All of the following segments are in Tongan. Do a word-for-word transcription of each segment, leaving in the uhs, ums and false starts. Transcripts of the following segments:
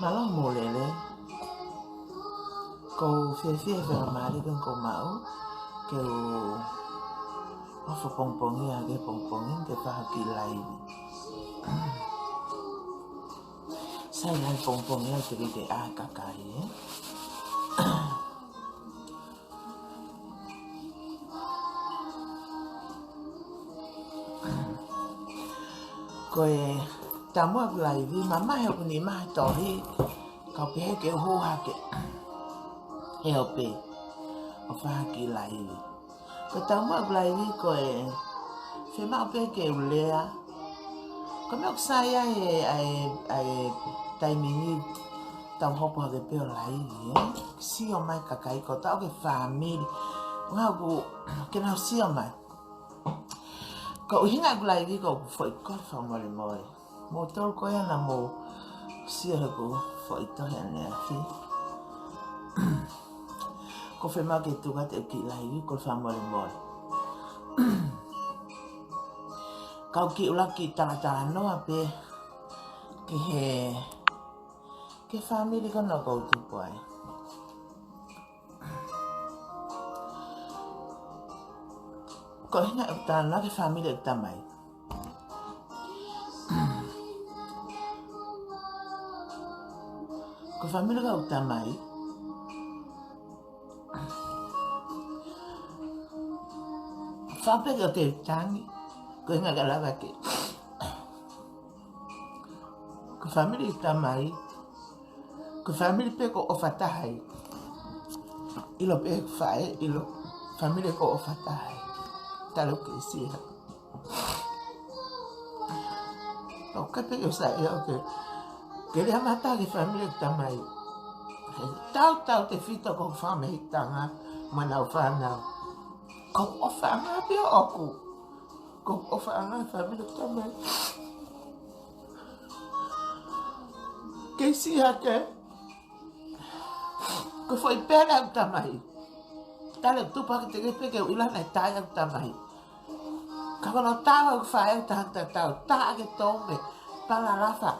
Mālō mo e lelei. ʻOku ou fiefia he faingamālie ko eni ʻoku ou maʻu ke u ʻofa pongipongia ki he pongipongi ni ke fai ha kiʻi laivi. Sai, laivi pongipongia ke te ʻai kakai, ē? Ko e taumuʻa ʻeku laivi, mamahi ʻoku nima he tohi, kau pehē ke u hū hake he ope ʻo fai ha kiʻi laivi. Ko e taumuʻa ʻeku laivi ko e fiemaʻu pē ke u lea. Ko e meʻa ʻoku sai ai e, ʻa e, ʻa e taimi ni tau hopo hake pē ʻo laivi, ē? Sio mai kakai kotoa ki he fāmili. Ngā ku, ke nau sio mai. Ko e ʻuhinga ʻeku laivi ko ʻeku foʻi kole fakamolemole. Moutolu ko ia naʻa mou sio heʻeku foʻi tohi ʻaneafi. ʻOku ou fiemaʻu ke tuku atu ʻeku kiʻi laivi, kole fakamolemole. Kau kiʻi ʻuluaki talatalanoa pē ki he, ki he fāmili ko ena ʻoku ou tupu ai. Ko e ʻuhinga ʻeku talanoa ki he fāmili ʻeku tamai. Ko e fāmili ʻeku tamai, faʻa pē ke u tangi, ko e ʻuhinga ke lava ke. Ko e fāmili ʻeku tamai, ko e fāmili pē ʻoku ou ʻofa taha ai. ʻIlo pē ʻeku faʻē, ʻilo, fāmili ʻoku ou ʻofa taha ai. Talu ke sia. ʻOku ʻikai pē ke u saiʻia ʻo ke, ke lea mata ki he fāmili ʻeku tamai. He tautautefito ko e fakamahikitanga mo ʻenau fānau. ʻOku ou ʻofaʻanga pē ʻoʻoku. ʻOku ou ʻofaʻanga he fāmili ʻeku tamai. Kei sia ke, ko e foʻi pele ʻeku tamai. Talu ʻeku tupu hake teʻeki pē ke u ʻilo naʻe taʻe ʻeku tamai. Ka ko hono taʻe ʻeku faʻē ʻoku taha tatau, taʻe ke tō me palalafa.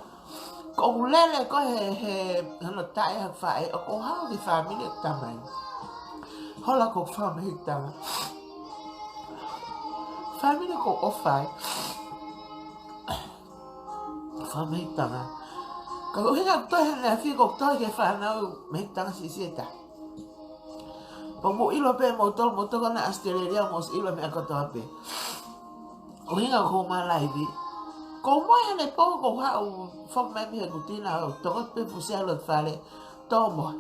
Ko ʻeku lele ko ē he, he hono taʻe ʻeku faʻē ʻoku ou haʻu ki he fāmili ʻeku tamai. Hola ko e fakamahikitanga. Fāmili ʻoku ou ʻofa ai. Fakamahikitanga. Ka ko e ʻuhinga ʻeku tohi ʻaneafi ko e tohi ki he fānau mahikitanga siʻisiʻi ʻe taha. Pea mou ʻilo pē moutolu, moutolu ko ena ʻAositelēlia mou ʻosi ʻilo e meʻa kotoa pē. ʻUhinga ʻeku hū mai laivi. Ko e mohe ʻanepō ʻoku ou haʻu foki mai mei he kutina ʻo tokoto pē fusi ʻa e loto fale. Tō mohe.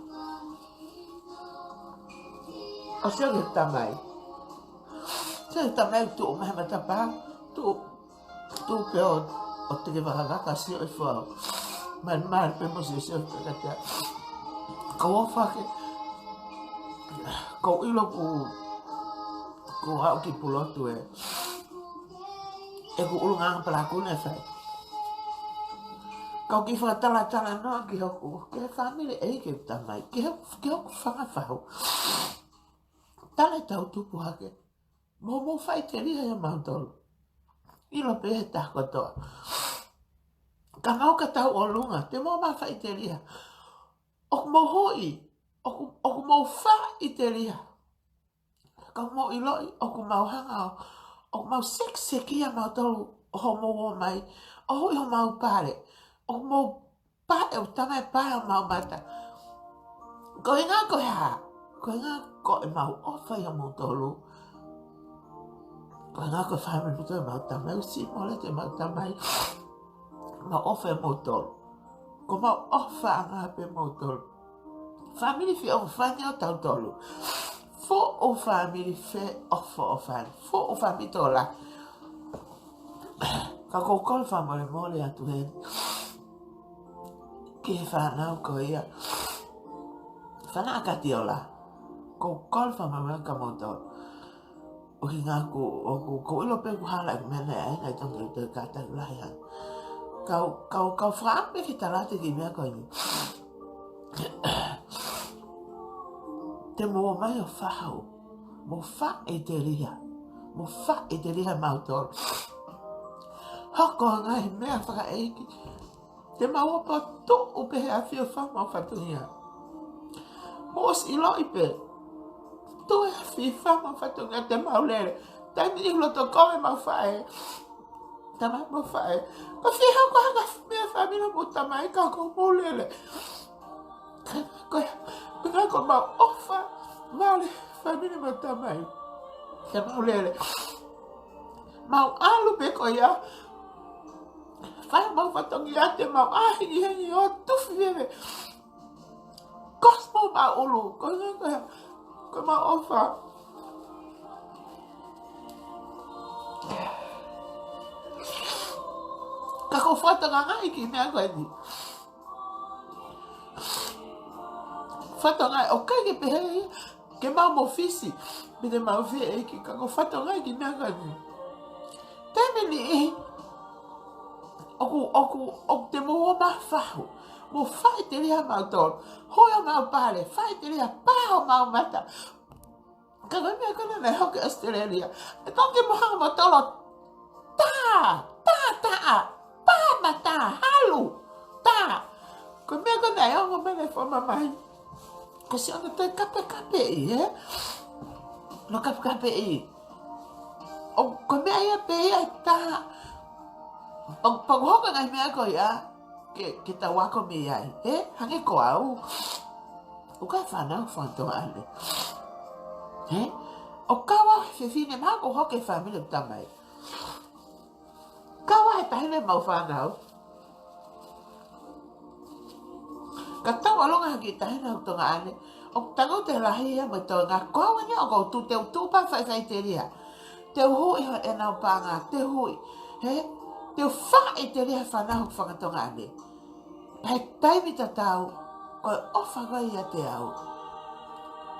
ʻO sio ki he tamai. Sio ki he tamai tuʻu mai he matapā. Tuʻu Tuʻu pē ʻo, ʻo teke vakavaka sio ʻi he foʻi. Malimali pē mo sio sio pē katea. Kau ʻofa ke. Kau ʻilo ʻoku, ʻoku ou haʻu ki Pulotu ē. ʻEku ʻulungaanga palakū naʻe fai. Kau kiʻi fakatalatalanoa ki hoku, ki he fāmili ʻeiki ʻeku tamai. Ki he, ki hoku fanga fahu. Talu ʻetau tupu hake. Mou, mou faʻiteliha ʻia mautolu. ʻIlo pē he taha kotoa. Ka mau ka tau ʻolunga, te mou maʻu faʻiteliha. ʻOku mou hui, ʻoku, ʻoku mou faʻiteliha. Ka mou ʻiloʻi, ʻoku mau hanga ʻo, ʻoku mau sekiseki ʻia mautolu, ʻo homou ō mai, ʻo hui homau pale, ʻoku mou paʻe ʻeku tamai, paʻe homau mata. Ko e ʻuhinga ko e hā? Ko e ʻuhinga ko ʻemau ʻofa ʻia moutolu. Ko e ʻuhinga ko e fāmili ko ʻemau tamai, ʻoku siʻi mole ʻemau tamai. Mau ʻofa ʻia moutolu. Ko ʻemau ʻofaʻanga pē moutolu. Fāmili feʻofoʻofani ʻo tautolu. Fuʻu fāmili feʻofoʻofani. Fuʻu fāmili tō lahi. Ka ʻoku ou kole fakamolemole atu heni ki he fānau ko ia. Fānau ʻa Katiola. ʻOku ou kole fakamolemole kia moutolu. ʻUhinga ʻoku, ʻoku, ʻoku ou ʻilo pē ʻoku hala ʻeku meʻa naʻe ʻai, naʻe tau ke te kātaki lahi ai. Kau, kau, kau fakaʻamu pē ke talate ki he meʻa ko eni. Te mou ō mai ʻo fahu. Mou faʻiteliha. Mou faʻiteliha mautolu. Hoko e ngaahi meʻa fakaʻeiki. Te mau ō pē ʻo tuʻu pē he afi ʻo fai homau fatongia. Mou ʻosi ʻiloʻi pē. Tuʻu he afi fai homau fatongia te mau lele. Taimi ʻi loto ko e mau faʻē. Tamai mo faʻē. Ko fē ha ko ha ka meʻa fāmili mo tamai ka ko mou lele. Ko, ko mau ʻofa. Mālie fāmili mo tamai. Te mau lele. Mau ʻalu pē ko ia. Fai mau fatongia te mau ʻahiʻahi ʻo tufi veve. Cosmo mau ʻulu. Ko ia ko ia. Ko mau ʻofa. Ka ko fatongia ngai ki meʻa ko eni. Fatongia, ʻoku ʻikai ke pehē ia ke mau mou fisi, pe te mau fie ʻeiki, ka ko fatongia ki meʻa ko eni. Taimi ni, ʻoku, ʻoku, ʻoku te mou ō mai fahu. Mou faʻiteliha mautolu. Hui homau pale, faʻiteliha, pā homau mata. Ka ko e meʻa ko ena naʻe hoko ʻi ʻAositelēlia. ʻE toki mo hanga mo tolo. Tā, tā, tā, tā, mata, halu, tā. Ko e meʻa ko ena ʻe ongo mene fo mamahi. Ko siʻono toe kapekapeʻi, ē? No kapekapeʻi. ʻO ko e meʻa ia pē ia tā. ʻO pau hoko ngaahi meʻa ko ia. Ke, ke tau ako mei ai, ē? Hangē ko au. ʻOku ʻi ai e fānau fanga tuongaʻane. Ē? ʻO kau ai e fefine mahalo ʻoku hoko e fāmili ʻo tamai. Kau ai e taʻahine mo e fānau. Ka tau ʻalu ange ki he taʻahine ʻo tuongaʻane. ʻOku tangutu e lahi ia mo e toenga. Ko au eni ʻoku ou tuʻu, te u tuʻu pē ʻo faʻifaʻiteliha. Te u huʻi ʻenau paʻanga, te u huʻi. Ē? Te u faʻiteliha e fānau fanga tuongaʻane. Pea ʻi he taimi tatau, ko e ʻofa ko ia ʻiate au.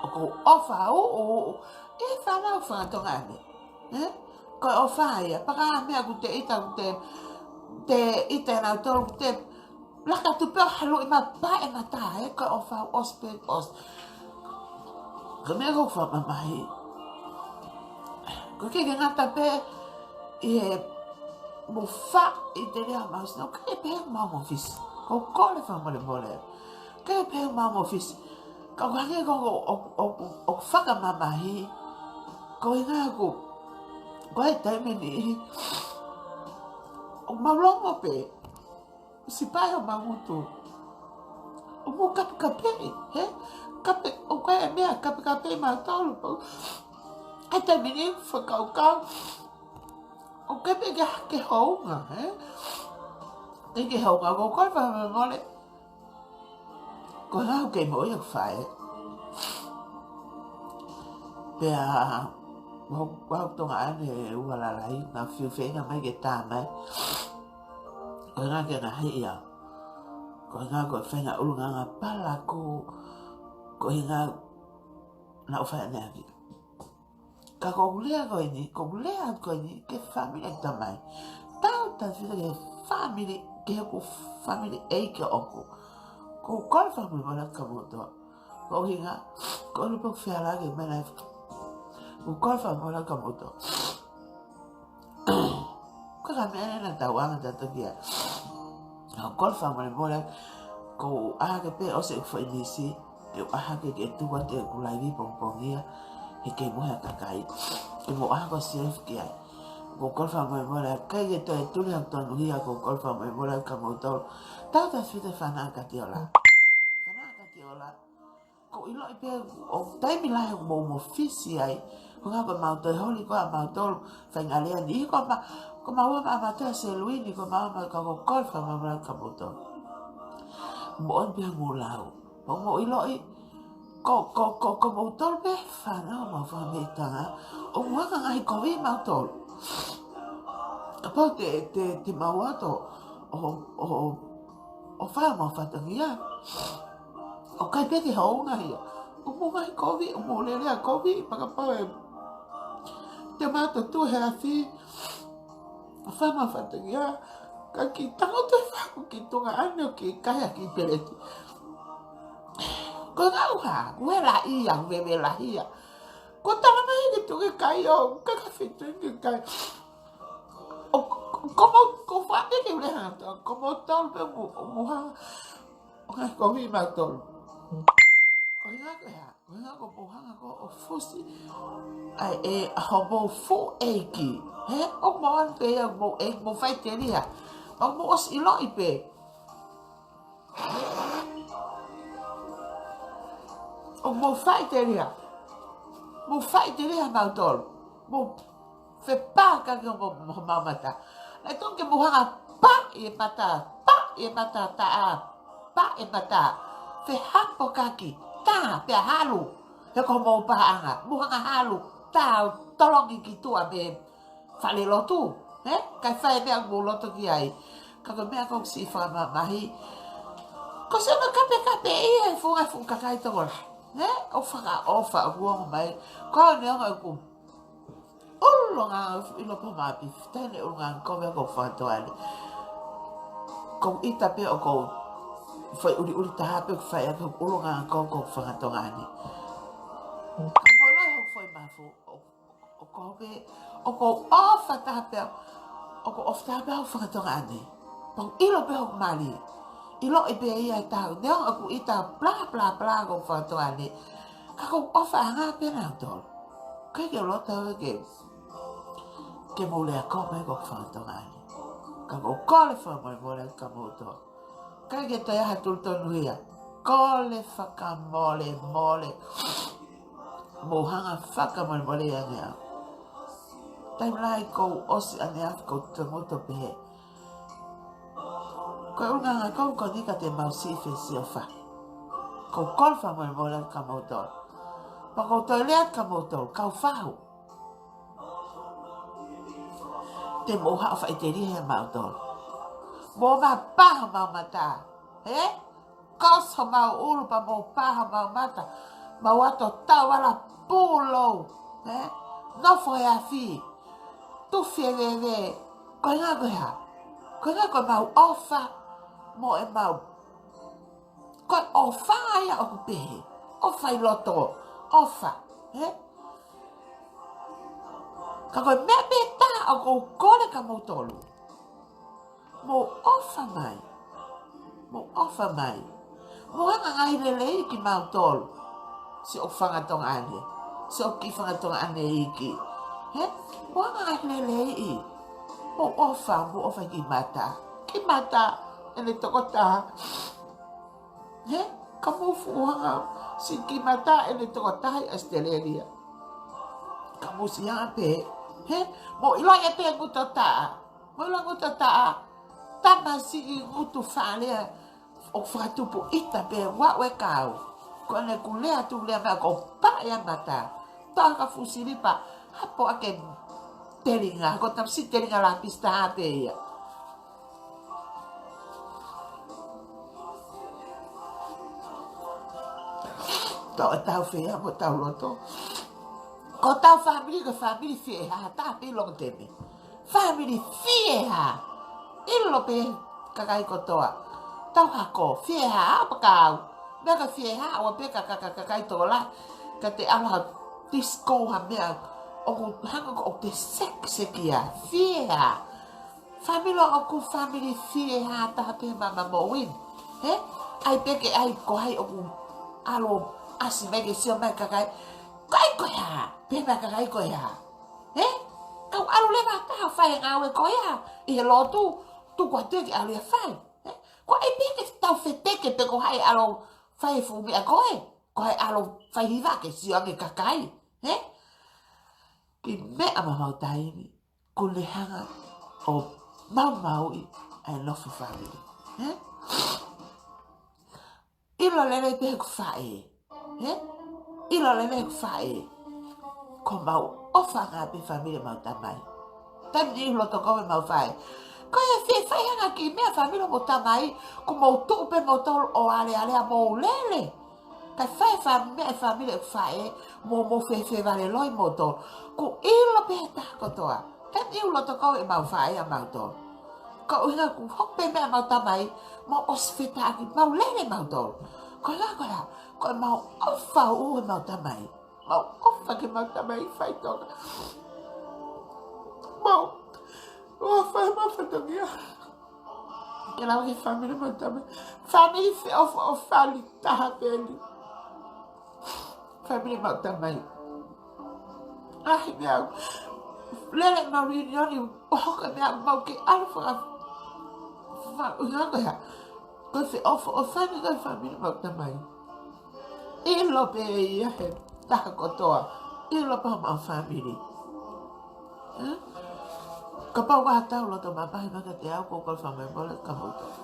ʻOku ou ʻofa ʻuʻuʻu ʻi he fānau fanga tuongaʻane. Ē? Ko e ʻofa ia, pea ka meʻa ʻoku te ʻita, ʻoku te, te ʻita ʻe nautolu, ʻoku te laka atu pē ʻo haluʻi mai pē e mata, ē? Ko e ʻofa ʻosi pē, ʻosi. Ko e meʻa ʻoku ou fakamamahi. ʻOku ʻikai ke ngata pē ʻi he mou faʻiteliha homau sino, ʻoku ʻikai pehē ʻoku mau mou fisi. ʻOku ou kole fakamolemole. ʻIkai pehē ʻoku mau mou fisi. Ka ʻoku hangē ko, ko, ʻo, ʻo, ʻo, ʻoku fakamamahi. Ko e ʻuhinga ʻoku, ko e taimi ni, ʻoku mau longo pē. Sipaʻi homau ngutu. ʻO mou kapekapeʻi, ē? Kape, ʻoku ʻi ai e meʻa kapekapeʻi mautolu pau. ʻI he taimi ni fakakaukau. ʻOku ʻikai pē ke, ke hounga, ē? ʻIkai ke hounga, ʻoku ou kole fakamolemole. Ko e ʻuhinga ʻoku kei moʻui ʻeku faʻē. Pea, ʻoku, ʻoku ou tuongaʻane ua lalahi, naʻa fiu feinga mai ke tā mai. Ko e ʻuhinga ke ngaahi ia. Ko e ʻuhinga ko e feinga ʻulungaanga palaku. Ko e ʻuhinga naʻa ku fai ʻaneafi. Ka ko ʻeku lea ko eni, ko ʻeku lea ko eni, ki he fāmili ʻa e tamai. Tautautefito ki he fāmili, ki heʻeku fāmili ʻeiki ʻoʻoku. ʻOku ou kole fakamolemole kia moutolu. Ko e ʻuhinga, ko e ʻulu pē ʻoku ou fehālaaki mai ai. ʻOku ou kole fakamolemole kia moutolu. Ko e ka meʻa ena naʻa tau anga tautau ki ai. ʻOku ou kole fakamolemole, ko e ʻaho ko ē pē ʻosi ʻeku foʻi nisi, ke u ʻalu hake ke tuku atu ʻeku laivi pongipongia, he ʻikai mohe ʻa e kakai. Ke mou ʻalu hake ʻo save ki ai. ʻOku ou kole fakamolemole, ʻikai ke toe tuli haʻaku tonuhia, ʻoku ou kole fakamolemole kia moutolu. Tautautefito ki he fānau ʻa Katiola. Fānau ʻa Katiola. ʻOku ou ʻiloʻi pē ʻoku taimi lahi ʻoku mou mou fisi ai. Ko e ʻuhinga ko ʻemau toe holi ko ē ʻa mautolu. Faingamālie ni ko ma, ko mau ō mai ʻa Matea Seluini, ko mau ō mai ka ʻoku ou kole fakamolemole kia moutolu. Moʻoni pē hoʻomou lau. Pea mou ʻiloʻi, ko, ko, ko, ko moutolu pē fānau ʻemau fanga mei Tonga. ʻOku anga ngaahi kovi mautolu. Kapau te, te, te mau ō atu ʻo, ʻo, ʻo fai homau fatongia. ʻOku ʻikai pē ke hounga ia. ʻOku mou ngaahi kovi, ʻoku mou lele ʻa e kovi, pea kapau ʻe te mau tuʻu he afi ʻo fai homau fatongia, ka kiʻi tangutu ʻi faku ki tuongaʻane ʻo kiʻi kai ha kiʻi peleti. Ko e ʻuhinga ʻoku vela ia, veve lahi ia. Ko e tala mai ke tuku ke kai ʻo, ka ka fitu ke kai. ʻO, Ko mo, ko fua pē ke ule hanga to, ko mo tolu pē mo, mo hanga. ʻO hanga ko mi ma tolu. Ko hinga ko hea, ko hinga ko mo hanga ko ʻo fusi. ʻAi, ʻe, ʻa hoʻomou fuʻu ʻeiki. He, ʻoku mou ʻalu pē ia, mou ʻeiki, mou faʻiteliha. Ma mou ʻosi ʻiloʻi pē. ʻOku mou faʻiteliha. Mou faʻiteliha mautolu. Mou fepakaki homou, homou mata. Naʻe tonu ke mou hanga pā ʻi he mata, pā ʻi he mata taʻa, pā ʻi he mata. Fehapokaki, tā, pea halu. He ko homou paʻanga, mou hanga halu, tā, tolongi ki tuʻa mei fale lotu, ē? Kae fai e meʻa ʻoku mou loto ki ai. Ka ko e meʻa ʻoku ou siʻi fakamamahi. Ko e sio kapekape ia he funga fuʻu kakai tokolahi, ē? ʻO fakaʻofa ʻoku ongo mai. Ko e neongo ʻeku ʻulungaanga ʻi loto maʻa pē, fitene ʻulungaanga ko e meʻa ʻoku ou fakatonga ni. Ko ʻita pē ʻoku ou fai ʻuliʻuli taha pē ʻoku fai ʻaki ʻulungaanga ko ʻoku ou fakatonga ni. Ka mo loi hoku foʻi mafu, ʻo ʻoku ou pē, ʻoku ou ʻofa taha pē, ʻoku ou ʻofa taha pē ʻa e fakatonga ni. Pau ʻilo pē hoku mali. ʻIloʻi pē ia e tau. Neongo ʻeku ʻita pla, pla, pla ko e fakatonga ni. Ka ʻoku ou ʻofa ʻanga pē nautolu. Kae ke loto ke, ke mou lea ko e meʻa ko e fakatonga ni. Ka ʻoku ou kole fakamolemole kia moutolu. Kae ke toe ʻai ha tuli tonu ia. Kole fakamolemole. Mou hanga fakamolemole ia nea. Taimi lahi ʻoku ou ʻosi ʻaneafi ʻoku ou tangutu pehē. Ko e ʻulungaanga ko eni ka te mau siʻi fesiofi. ʻOku ou kole fakamolemole kia moutolu. Pea ʻoku ou toe lea kia moutolu, kau fahu. Te mou haʻu faʻiteliha mautolu. Mou ma pā homau mata. He? Kosi homau ʻulu pea mou pā homau mata. Mau ʻato tau ala pulou. He? Nofo he afi. Tufi e veve. Ko e ʻuhinga ko e hā? Ko e ʻuhinga ko ʻemau ʻofa. Mo ʻemau Ko e ʻofa ia ʻoku pehē. ʻOfa ʻi loto. ʻOfa. He? Ka ko e meʻa pē taha ʻoku ou kole kia moutolu. Mou ʻofa mai. Mou ʻofa mai. Mou hanga ngaahi lelei kia moutolu. Siʻoku fanga Tonga ni. Siʻoku kiʻi fanga Tonga ni ʻeiki. He? Mou hanga ngaahi lelei. Mou ʻofa, mou ʻofa ki mata. Ki mata. ʻEne tokotaha. He, ka mou fuʻu hanga siʻi ki mata ʻene tokotaha ʻi ʻAositelēlia. Ka mou siʻi hanga pē, he, mou ʻiloʻi ʻe pē ngutu taʻa. Mou ʻilo ngutu taʻa, tamasiʻi ngutu fakalea, ʻoku fakatupu ʻita pē ʻa e kau. Ko ʻene kulea tu lea mai ko e pā ia mata. Toʻo ha fuʻu silipa, hapo ake telinga, ko e tamasiʻi telinga lapisi taha pē ia. Tau, tau fea mo tau loto. Ko hotau fāmili, ko e fāmili fieha, tā pē ʻi Longoteme. Fāmili fieha. ʻIlo pē kakai kotoa. Tau hako, fieha, ʻa pea kau. Meʻa ka fieha, ʻoua pē ka, ka, ka, kakai tokolahi. Ka te ʻalu ha disco ha meʻa. ʻOku hanga ko ʻoku te sekiseki ia. Fieha. Fāmili ʻoku fāmili fieha taha pē mama mo win. He? ʻAi pē ke ʻai ko hai ʻoku ʻalu ʻasi mai ke sio mai kakai. Ko hai ko e hā? Pehē mai kakai ko e hā? He? Kau ʻalu leva taha fai ngāue ko ia. ʻI he lotu, tuku atu ke ʻalu ia fai. He? Ko hai pē ke tau feteke pe ko hai ʻalu fai fuʻu meʻa ko ē. Ko hai ʻalu fai hiva ke sio ange kakai. He? Ki meʻa ma mau taimi. Ko e hanga ʻo maumauʻi ʻa e nofo fāmili. He? ʻIlo lelei pē ʻeku faʻē. He? ʻIlo lelei ʻeku faʻē. Ko mau ʻofa ʻanga pē fāmili mau tamai. Taimi ni loto ko e mau faʻē. Ko e fie fai ʻanga ki meʻa fāmili mo tamai. Ko mau tuʻu pē moutolu ʻo alealea mo lele. Kae fai fā meʻa e fāmili ʻeku faʻē, mo, mo fēfē vale loi moutolu. Ko ʻilo pē taha kotoa. Taimi ni loto ko e mau faʻē ʻa mautolu. Ko e ʻuhinga ʻoku hoko pē meʻa mau tamai, mau ʻosi fetaʻaki, mau lele mautolu. Ko e ʻuhinga ko e hā, ko e mau ʻofa ʻu e mau tamai. Mau ʻofa ki mau tamai faʻitoka. Mau ʻOfa mo fatongia. Ke lau ki he fāmili mo e tamai. Fāmili feʻofoʻofani taha pē eni. Fāmili mo e tamai. ʻAhi meʻa. Lele mau reunion ʻo hoko e meʻa mau ke ʻalu faka-, fa-, ʻuhinga ko e hā. Ko e feʻofoʻofani ko e fāmili mo e tamai. ʻIlo pē ia he taha kotoa. ʻIlo pē homau fāmili. Hē? Kapau ʻoku ʻi ai ha tau loto mamahi mai kiate au, ʻoku ou kole fakamolemole kia moutolu.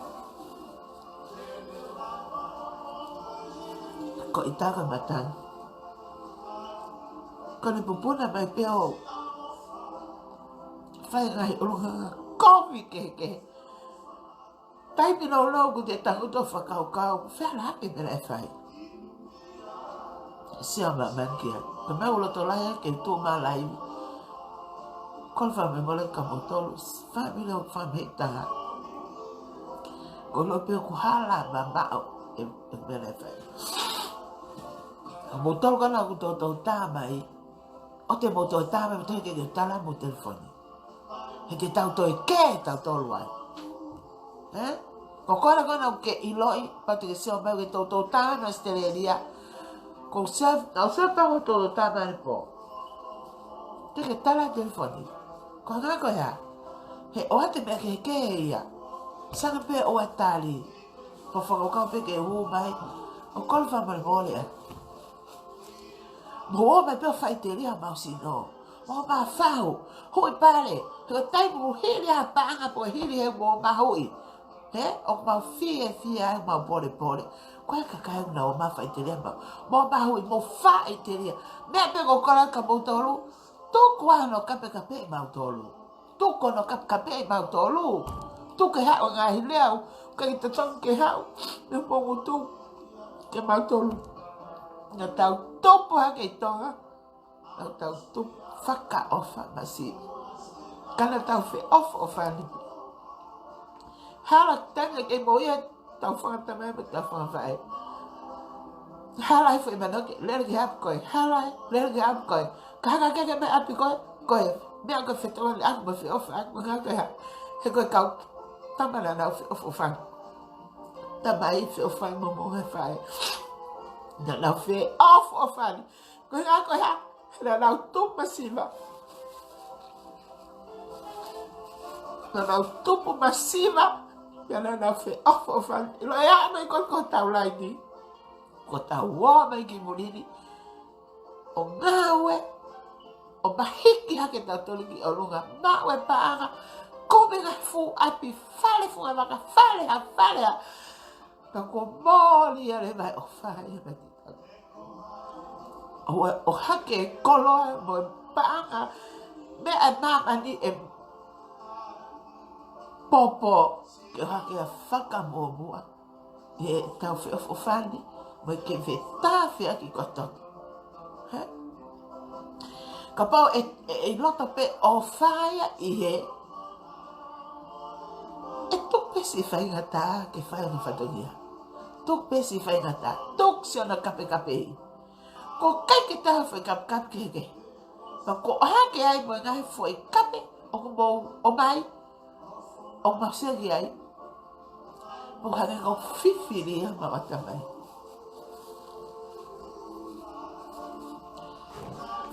Ko e ʻita ko e matangi. Ko ʻene pupuna mai pē ʻo fai e ngaahi ʻulungaanga kovi kehekehe. Taimi nounou ʻoku te tangutu ʻo fakakaukau, fēfē ʻa e meʻa ʻe fai. Sio māmani ki ai. Ko e meʻa ʻoku ou loto lahi ai ke tuʻu mai laivi. Kole fakamolemole kia moutolu, fāmili ʻoku fai mei he taha. Ko e ʻilo pē ʻoku hala mamaʻo e, e meʻa ʻe fai. Ko moutolu ko ena ʻoku toutou tā mai. ʻOua te mou toe tā mai, mou toe kei tala mo e telefoni. He te tau toe kē tautolu ai. Ē? Ko koe ko ena ʻoku ke ʻiloʻi, pea te ke sio mai ke toutou tā mai Australia. Ko se, au se pa ko toutou tā mai pō. Te ke tala telefoni. Ko e ʻuhinga ko e hā. He ʻoua te meʻa kehekehe ia. Sanga pē ʻoua tali. Ko e fakakaukau pē ke hū mai. ʻOku ou kole fakamolemole ā. Mou ō mai pē ʻo faʻiteliha homau sino. Mou mafahu. Huʻi pale. He ko e taimi ʻoku hili ai ha paʻanga pe hili he mou mahuʻi. Hē? ʻOku mau fiefia ai, mau polepole. Ko e kakai ʻoku nau ō mai ʻo faʻiteliha homau. Mou mahuʻi, mou faʻiteliha. Meʻa pē ʻoku ou kole kia moutolu. Tuku hono kapekapeʻi mautolu. Tuku hono kapekapeʻi mautolu. Tuku ke haʻu e ngaahi lea ʻoku ʻikai ke totonu ke haʻu mei homou ngutu kia mautolu. Naʻa tau tupu hake ʻi Tonga. Naʻa tau tupu fakaʻofa masiva. Ka naʻa tau feʻofoʻofani. Hala tangi ke mo ia tau fakatamai mo tau fakafaʻē. Hala e foʻi manoke, lele ki ʻapi ko ē. Hala e, lele ki ʻapi ko ē. Ka hanga ke ke mei ʻapi ko ē, ko e meʻa ko e fetongi ʻapi mo e feʻofa ʻapi mo e ngaahi ko ē hā. He ko e kau tama naʻa nau feʻofoʻofani. Tamai feʻofoʻofani mo mo he faʻē. Naʻa nau feʻofoʻofani. Ko e ʻuhinga ko e hā, naʻa nau tupu masiva. Naʻa nau tupu masiva, pea naʻa nau feʻofoʻofani. ʻIlo ʻe aʻu mai ko ē ko e tau laini. Ko e tau ō mai ki muli ni. ʻO ngāue, ʻo mahiki hake tautolu ki ʻolunga. Maʻu e paʻanga, kumi ngaahi fuʻu ʻapi, fale fungavaka, fale hā, fale hā. Pea kuo mole ia leva e ʻofa ia mei he ʻOtua. ʻO, ʻohake e koloa mo e paʻanga, meʻa ʻa māmani ʻe popo, ke ʻohake ʻa fakamuʻomuʻa ʻi heʻetau feʻofoʻofani, mo e kei fetāfeaki kotoa. Hē? Kapau ʻe, ʻe, ʻe ʻi loto pē ʻofa ia ʻi hē, ʻe tuku pē siʻi faingataʻa ke fai hono fatongia. Tuku pē siʻi faingataʻa, tuku siʻono kapekapeʻi. ʻOku ʻikai ke taha foʻi kapekape kehekehe. Pea kuo ʻohake ai mo e ngaahi foʻi kape ʻoku mou ʻomai, ʻoku mau sio ki ai. Mou hanga ʻo fifili ia homau ʻatamai.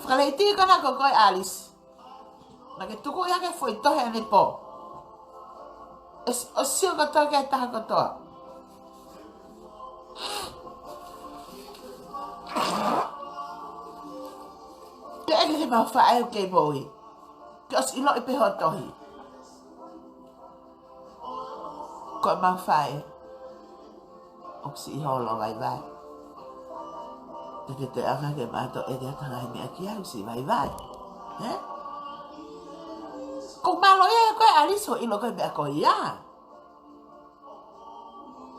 Fakaleʻiti ko ena ko koe Alice. Naʻa ke tuku ia ke foʻi tohi ʻanepō. ʻE s-, ʻo sio kotoa ki he taha kotoa. Ke ʻeke ki heʻemau faʻē ʻoku kei moʻui. Ke ʻosi ʻiloʻi pē hoʻo tohi. Ko ʻemau faʻē ʻoku siʻi holo vaivai. Te ke toe ʻalu ke mātou ʻeke atu ha ngaahi meʻa ki ai, siʻi vaivai. Hē? Ko e mālō ia ʻe koe Alice hoʻo ʻilo ko e meʻa ko ia.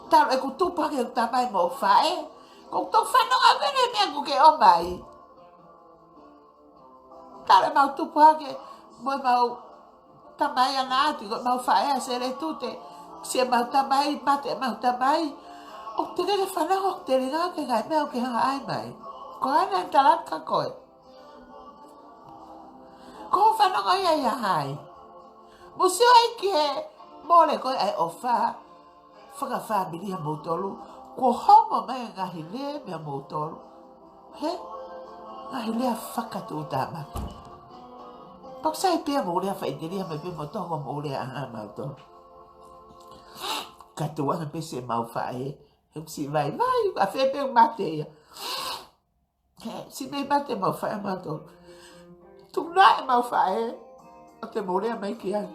Talu ʻeku tupu hake ʻeku tamai mo e faʻē. Ko e toe fanongo ʻa e meʻa ʻoku ke ʻomai. Talu ʻemau tupu hake mo ʻemau tamai ʻanautolu, ko ʻemau faʻē ʻa Seletute, siʻemau tamai, mate ʻemau tamai. ʻOku te ke fanongo ʻoku te lingaki he ngaahi meʻa ʻoku ke hanga ʻai mai. Ko ena ʻe talaki koe. Ko hoʻo fanongo ia ʻia hai? Mou sio ai ki he mole ko ē ʻa e ʻofa fakafāmili ʻa moutolu. Kuo hoko mai e ngaahi lea meiate moutolu he ngaahi lea fakatuʻutāmaki. Pea ʻoku sai pē ia mou lea faʻiteliha mai pē moutolu, mou lea ʻa mautolu. Ka tuʻu ange pē siʻemau faʻē, he ʻoku siʻi vaivai, ʻa fē pē ʻoku mate ia. He siʻi mei mate ʻemau faʻē ʻa mautolu. Tuʻu nai ʻemau faʻē, ʻo te mou lea mai ki ai.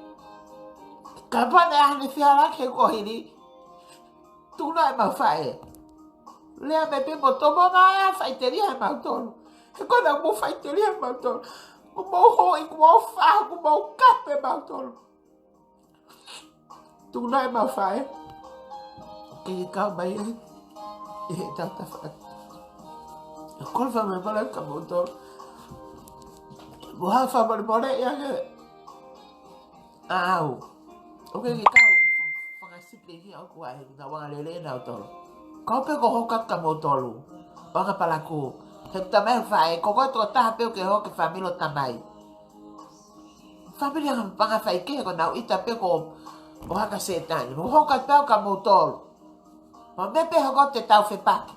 Kapau naʻe ʻi ai haʻane fehālaaki he kuohili, tuʻu nai ʻemau faʻē. Lea mai pē moutolu, mou lea faʻiteliha ʻa mautolu. He ko ena mou faʻiteliha ʻa mautolu. Kuo mou hoi, kuo mou fahu, kuo mou kape ʻa mautolu. Tuʻu nai ʻemau faʻē. Ke ke kau mai ai ʻi he tautafa. Kole fakamolemole kia moutolu. Mou hanga fakamolemoleʻi ange au. ʻOku ʻikai ke kau fanga sibling ia ʻoku ʻi ai ʻenau anga lelei ʻanautolu. Kau pē ko hoka kia moutolu. ʻO anga palakū. He tamai faʻē, ko koe tokotaha pē ʻoku ke hoko ko e fāmili ʻo tamai. Fāmili anga paʻanga faikehe, ko ʻenau ʻita pē ko ʻohaka Sētane. Mou hoka pē au kia moutolu. Mou meʻa pē hoko te tau fepaki.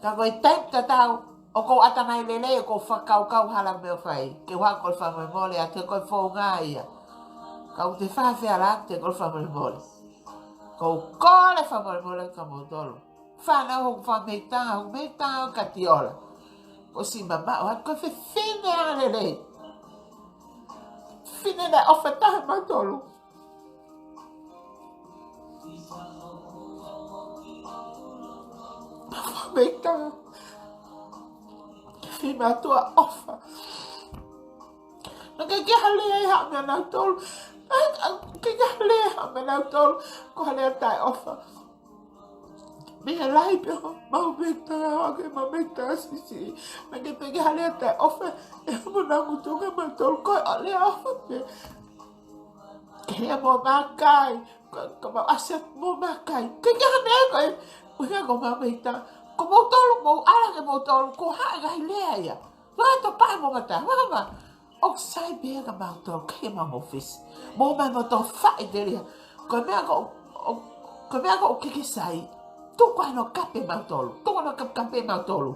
Ka ko e taimi tatau, ʻoku ou ʻatamai lelei, ʻoku ou fakakaukau hala mei he fai. Ke u hanga ʻo kole fakamolemole atu he ko e founga ia. Ka ʻoku te fai ha fehālaaki, te u kole fakamolemole. ʻOku ou kole fakamolemole kia moutolu. Fānau, hoku fanga mehikitanga, hoku mehikitanga ʻo Katiola. Ko siʻi mamaʻo atu, ko e fefine anga lelei. Fefine naʻe ʻofa taha ʻa mautolu. Mehikitanga. Fefine mātuʻa ʻofa. Naʻe ʻikai ke ʻi ai ha lea ʻe haʻu meiate kinautolu. Naʻe ʻikai ke ʻi ai ha lea ʻe haʻu meiate kinautolu. Ko ha lea taʻeʻofa. Mei he lahi pē homau mehikitanga, ʻo aʻu ki heʻemau mehikitanga siʻisiʻi. Naʻe ʻikai ke ʻi ai ha lea taʻeʻofa ʻe haʻu mei honau ngutu kiate kimautolu, ko e lea ʻofa pē. Ke hea mo makai, ka, ka mau ʻasi atu mo makai. Ke ke hane ko e, ʻuhinga ko homau mehikitanga. Ko moutolu, mou ʻalu ange moutolu, ko e hā e ngaahi lea ia. Vaka to pae mo mata, vaka ma. ʻOku sai pē ia kia mautolu, ʻikai ke mau mou fisi. Mou mai mo tau faʻiteliha. Ko e meʻa ko, ʻo, ko e meʻa ko ʻoku ʻikai ke sai. Tuku ai hono kape ʻa mautolu. Tuku ai hono kapekape ʻa mautolu.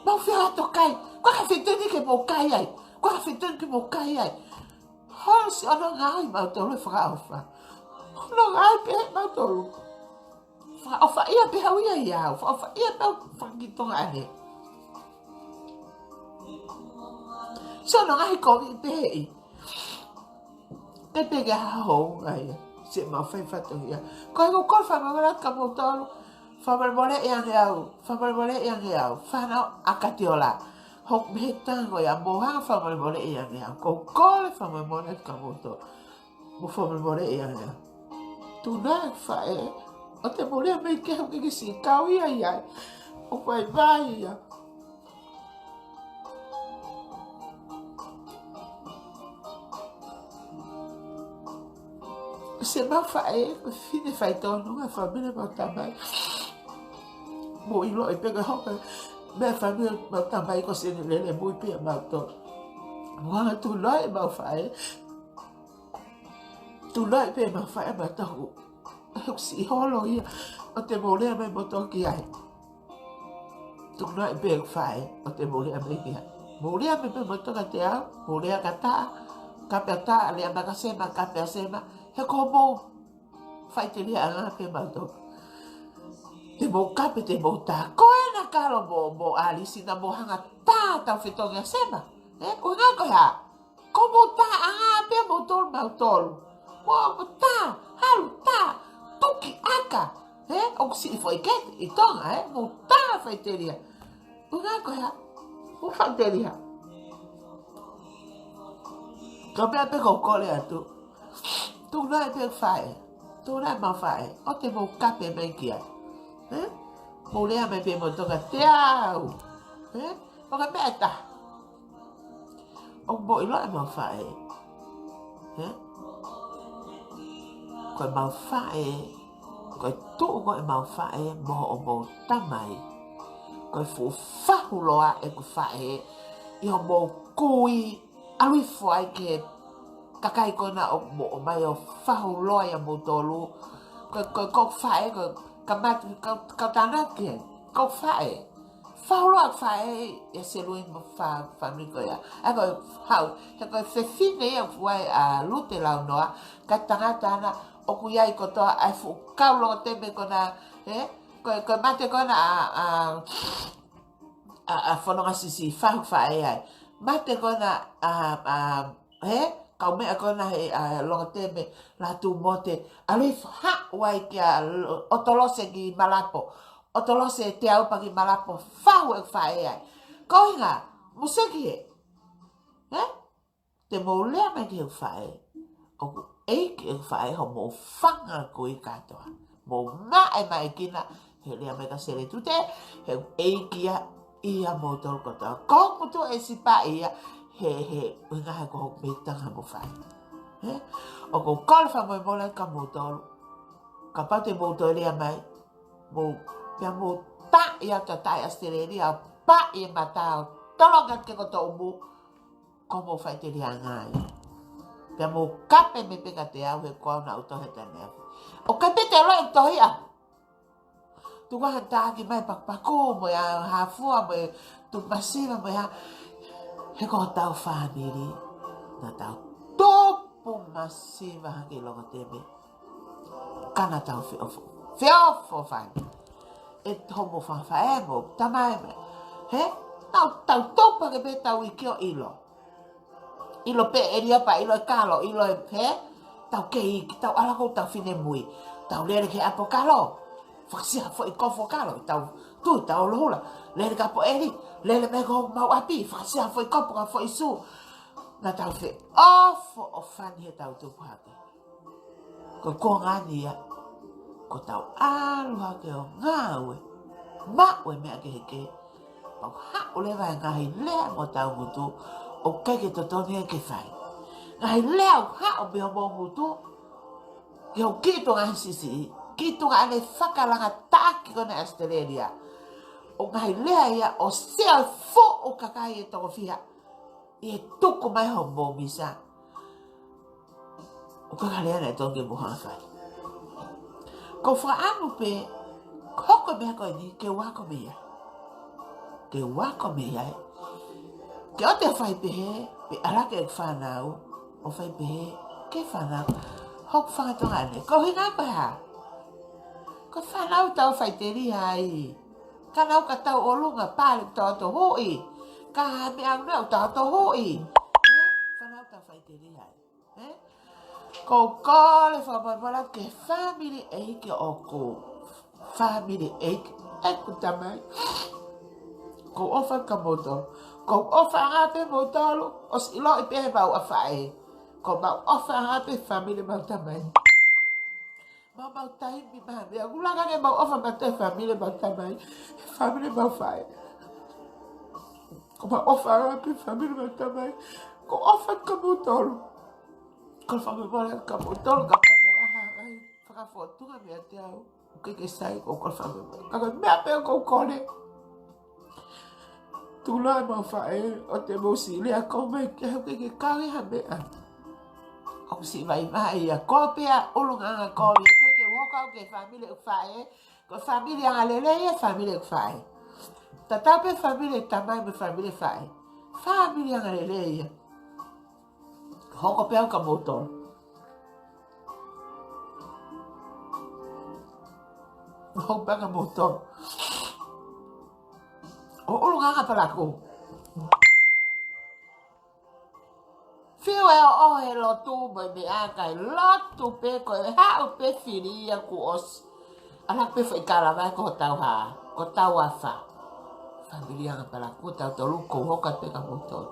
Mau fia ato kai. Ko e hā e feituʻu ke mou kai ai? Ko e hā e feituʻu ke mou kai ai? Holo siʻono ngāue ʻa mautolu he fakaʻofa. Hono ngāue pē ʻa mautolu. Fakaʻofaʻia pē au ia ʻiate au. Fakaʻofaʻia pē au fakakitonga ane. Siʻono ngaahi kovi pē ʻi. Te peke ha hounga ia. Siʻemau fai fatongia. Ko e ʻoku ou kole fakamolemole kia moutolu. Fakamolemoleʻi ange au. Fakamolemoleʻi ange au. Fānau ʻa Katiola. Hoku mehikitanga ko ia, mou hanga fakamolemoleʻi ange au. ʻOku ou kole fakamolemole kia moutolu. Mou fakamolemoleʻi ange au. Tuʻu nai faʻē, ʻo te mou lea mai ki he ʻoku ʻikai ke siʻi kau ia ʻi ai. ʻOku vaivai ia. Siʻemau faʻē, ko e fefine faitotonu ʻa e fāmili ʻemau tamai. Mou ʻiloʻi pē ko e hoko e meʻa fāmili ʻemau tamai ko e sene lele mui pē ʻa mautolu. Mou hanga tuʻu nai ʻemau faʻē. Tuʻu nai pē ʻemau faʻē ʻa mautolu. He ʻoku siʻi holo ia, ʻo te mou lea mai moutolu ki ai. Tuʻu nai pē ʻeku faʻē, ʻo te mou lea mai ki ai. Mou lea mai pē moutolu kiate au, mou lea kia taha, kape ʻa taha, lea mai kia Sema, kape ʻa Sema, he ko homou faʻiteliha ʻanga pē ʻa mautolu. Te mou kape, te mou tā. Ko ena Kalo mo, mo ʻAlisi, naʻa mou hanga tā tau fetongi ʻa Sema. Ē, ʻuhinga ko e hā? Ko mou tā ʻanga pē ʻa moutolu, mautolu. Mou tā, halu tā, tuki ʻaka. Ē, ʻoku siʻi foʻi kete ʻi Tonga, ē, mou tā faʻiteliha. ʻUhinga ko e hā? Mou faʻiteliha. Ko e meʻa pē ʻoku ou kole atu. Tuʻu nai pē faʻē. Tuʻu nai ʻemau faʻē. ʻO te mou kape mai ki ai. Ē? Mou lea mai pē moutolu kiate au. Ē? Ko e meʻa ʻe taha. ʻOku mou ʻilo ʻemau faʻē. Ē? Ko ʻemau faʻē, ko e tuʻu ko ē ʻemau faʻē mo hoʻomou tamai. Ko e fuʻu fahu loa ʻeku faʻē ʻi hoʻomou kui ʻalu hifo ai ki he kakai ko ena ʻoku mou ʻomai ʻo fahuloa ʻia moutolu. Ko, ko, ko e faʻē, ko, ka matu, ka, ka tānaki, ko e faʻē. Fahuloa e faʻē ʻia Selui mo e fā, fāmili ko ia. ʻA ia ko e hau, he ko e fefine ia ʻoku ʻi ai ʻa Lute Launoa, ka tangata ena ʻoku ʻi ai kotoa ʻa e fuʻu kau longotempe ko ena, ē? Ko, ko e mate ko ena ʻa, ʻa, ʻa, ʻa Fononga Sisi, fahu faʻē ai. Mate ko ena ʻa, ʻa, ē? Kaumeʻa ko ena he, ʻa, longotempe, Lātūmote. ʻAlu hifo haʻu ai kia Lo-, ʻOtolose ki Malapo. ʻOtolose Teaupa ki Malapo, fahu e faʻē ai. Ko e ʻuhinga, mou sio ki hē. Ē? Te mou lea mai ki he faʻē. ʻOku ʻeiki e faʻē hoʻomou fanga kui kātoa. Mou maʻemaʻekina, he lea mai kia Seletute, he ʻeiki ia ʻia moutolu kotoa. Ko hoku tuʻu e sipa ia, he, he, ʻuhinga he ko hoku meitanga mo fai. Ē? ʻOku ou kole fakamolemole kia moutolu. Kapau te mou toe lea mai, mou, pea mou taʻi atu ʻa e taʻi ʻAositelēlia, paʻi e mata ʻo tolonga ke ko toʻumu, ko hoʻomou faʻiteliha ia. Pea mou kape mai pē kiate au he ko au naʻa ku tohi he taimi ʻaho. ʻOku ʻikai pē te u loi e tohi ʻaʻaku. Tuku ha taki mai pakupaku mo e hā fua mo e tupu masiva mo e hā. He ko hotau fāmili. Naʻa tau tupu masiva hake ʻi longotempe. Ka naʻa tau feʻofoʻofani. Feʻofoʻofani. ʻE hoʻomou fanga faʻē mo e tamai mai. Hē? Naʻa tau tupu hake pē tau iiki ʻo ʻilo. ʻIlo pē ʻEliopa, ʻilo e kalo, ʻilo e, hē? Tau kei iiki, tau ʻalu ko ē tau finemui. Tau lele ki he ʻapi kalo. Fakasia ha foʻi kofu kalo, tau tui, tau holohula. Lele ki ʻapi ʻEli, lele mai ki homau ʻapi, fakasia ha foʻi kofu, ha foʻi sū. Naʻa tau feʻofoʻofani he tau tupu hake. Ko e konga eni ia, ko ʻetau ʻalu hake ʻo ngāue, maʻu e meʻa kehekehe. Pea ʻoku haʻu leva e ngaahi lea mei hotau ngutu, ʻoku ʻikai ke totonu ia ke fai. Ngaahi lea ʻoku haʻu mei homou ngutu, ki hoʻo kiʻi tuʻunga he sisi, kiʻi tuʻunga ʻene fakalanga taʻaki ko ena ʻAositelēlia. ʻO ngaahi lea ia ʻo sio e fuʻu kakai ʻe toko fiha, ʻi he tuku mai hoʻomou misa. ʻOku ʻikai ha lea naʻe totonu ke mou hanga fai. Ko e fakaʻamu pē, hoko e meʻa ko eni, ke u ako mei ai. Ke u ako mei ai. Ke ʻoua te u fai pehē, pe ʻalu hake ki he fānau, ʻo fai pehē, ki he fānau. Hoku fanga tuʻunga eni, ko e ʻuhinga ko e hā? Ko e fānau tau faʻiteliha ai. Ka nau ka tau ʻolunga pale tau tohuʻi. Ka meʻa nau tau tohuʻi. Fānau tau faʻiteliha ai. Ē? Ko e kole fakamolemole ki he fāmili ʻeiki ʻoʻoku. Fāmili ʻeiki. ʻEku tamai. Ko e ʻofa kia moutolu. Ko e ʻofa ʻa pē moutolu. ʻOsi ʻiloʻi pē ʻe homau faʻē. Ko homau ʻofa ʻa pē fāmili mau tamai. Mau mau taimi mau meʻa. Ulanga ke mau ʻofa mai ki he fāmili mau tamai. Fāmili mau faʻē. Ko homau ʻofa ʻa pē fāmili mau tamai. Ko e ʻofa kia moutolu. Kole fakamolemole kia moutolu, ka pehē ʻa e hā, ʻai, fakafōtunga meiate au. ʻOku ʻikai ke sai, ko e kole fakamolemole. Ka ko e meʻa pē ʻoku ou kole. Tuʻuloa ʻemau faʻē, ʻoua te mou siʻi lea kovi mai ki ai, ʻoku ʻikai ke kau ia ha meʻa. ʻOku siʻi vaivai ia, ko e pē ʻa e ʻulungaanga kovi, ʻoku ʻikai ke u hoko au ki he fāmili ʻeku faʻē, ko e fāmili angalelei ia, fāmili ʻeku faʻē. Tatau pē fāmili e tamai mo e fāmili e faʻē. Fāmili angalelei ia. Hoko pē au kia moutolu. Hoko pē au kia moutolu. ʻO ʻulungaanga palaku. Fiu e ʻoʻou he lotu mo e meʻa kae lotu pē ko e haʻu pē fili ia kuo ʻosi. ʻAlu pē foʻi kalava ko hotau hā, ko hotau afā. Fāmili anga palaku tautolu, ko u hoko atu pē kia moutolu.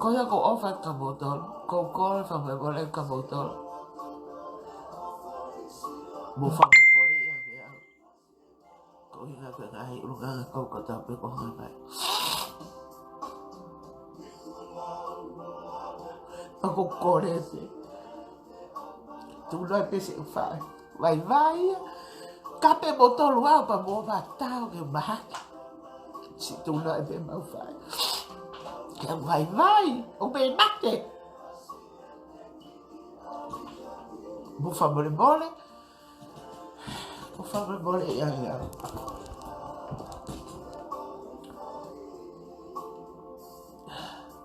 Ko ia ko e ʻofa kia moutolu, ko e kole fakamolemole kia moutolu. Mou fakamolemole ia kia au. Ko e ʻuhinga ko e ngaahi ʻulungaanga kovi kotoa pē ko e hā mai. ʻOku ou kole pē. Tuʻuloa pē siʻi faʻē. Vaivai ia. Kape moutolu au pea mou ʻofa atu ke mahaki. Siʻi tuʻuloa pē ʻemau faʻē. Ke u vaivai, ʻo mei mate. Mou fakamolemole. Mou fakamolemole ia ia.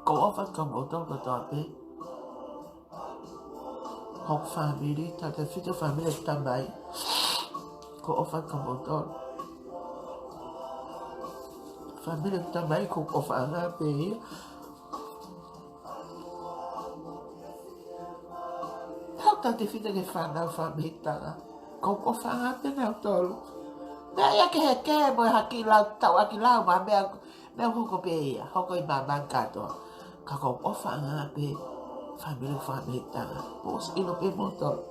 ʻOku ou ʻofa atu kia moutolu kotoa pē. Hoku fāmili, tautautefito fāmili ʻeku tamai. ʻOku ou ʻofa atu kia moutolu. Fāmili ʻeku tamai, ko hoku ʻofaʻanga pē ia. Tautautefito ki he fānau fakamehikitanga. Ko hoku ʻofaʻanga pē nautolu. Meʻa ia ke heke mo e haki lau, tau haki lau, mo e meʻa, meʻa hoko pē ia, hoko ʻi māmani kātoa. Ka ko hoku ʻofaʻanga pē, fāmili fakamehikitanga. Mou ʻosi ʻilo pē moutolu.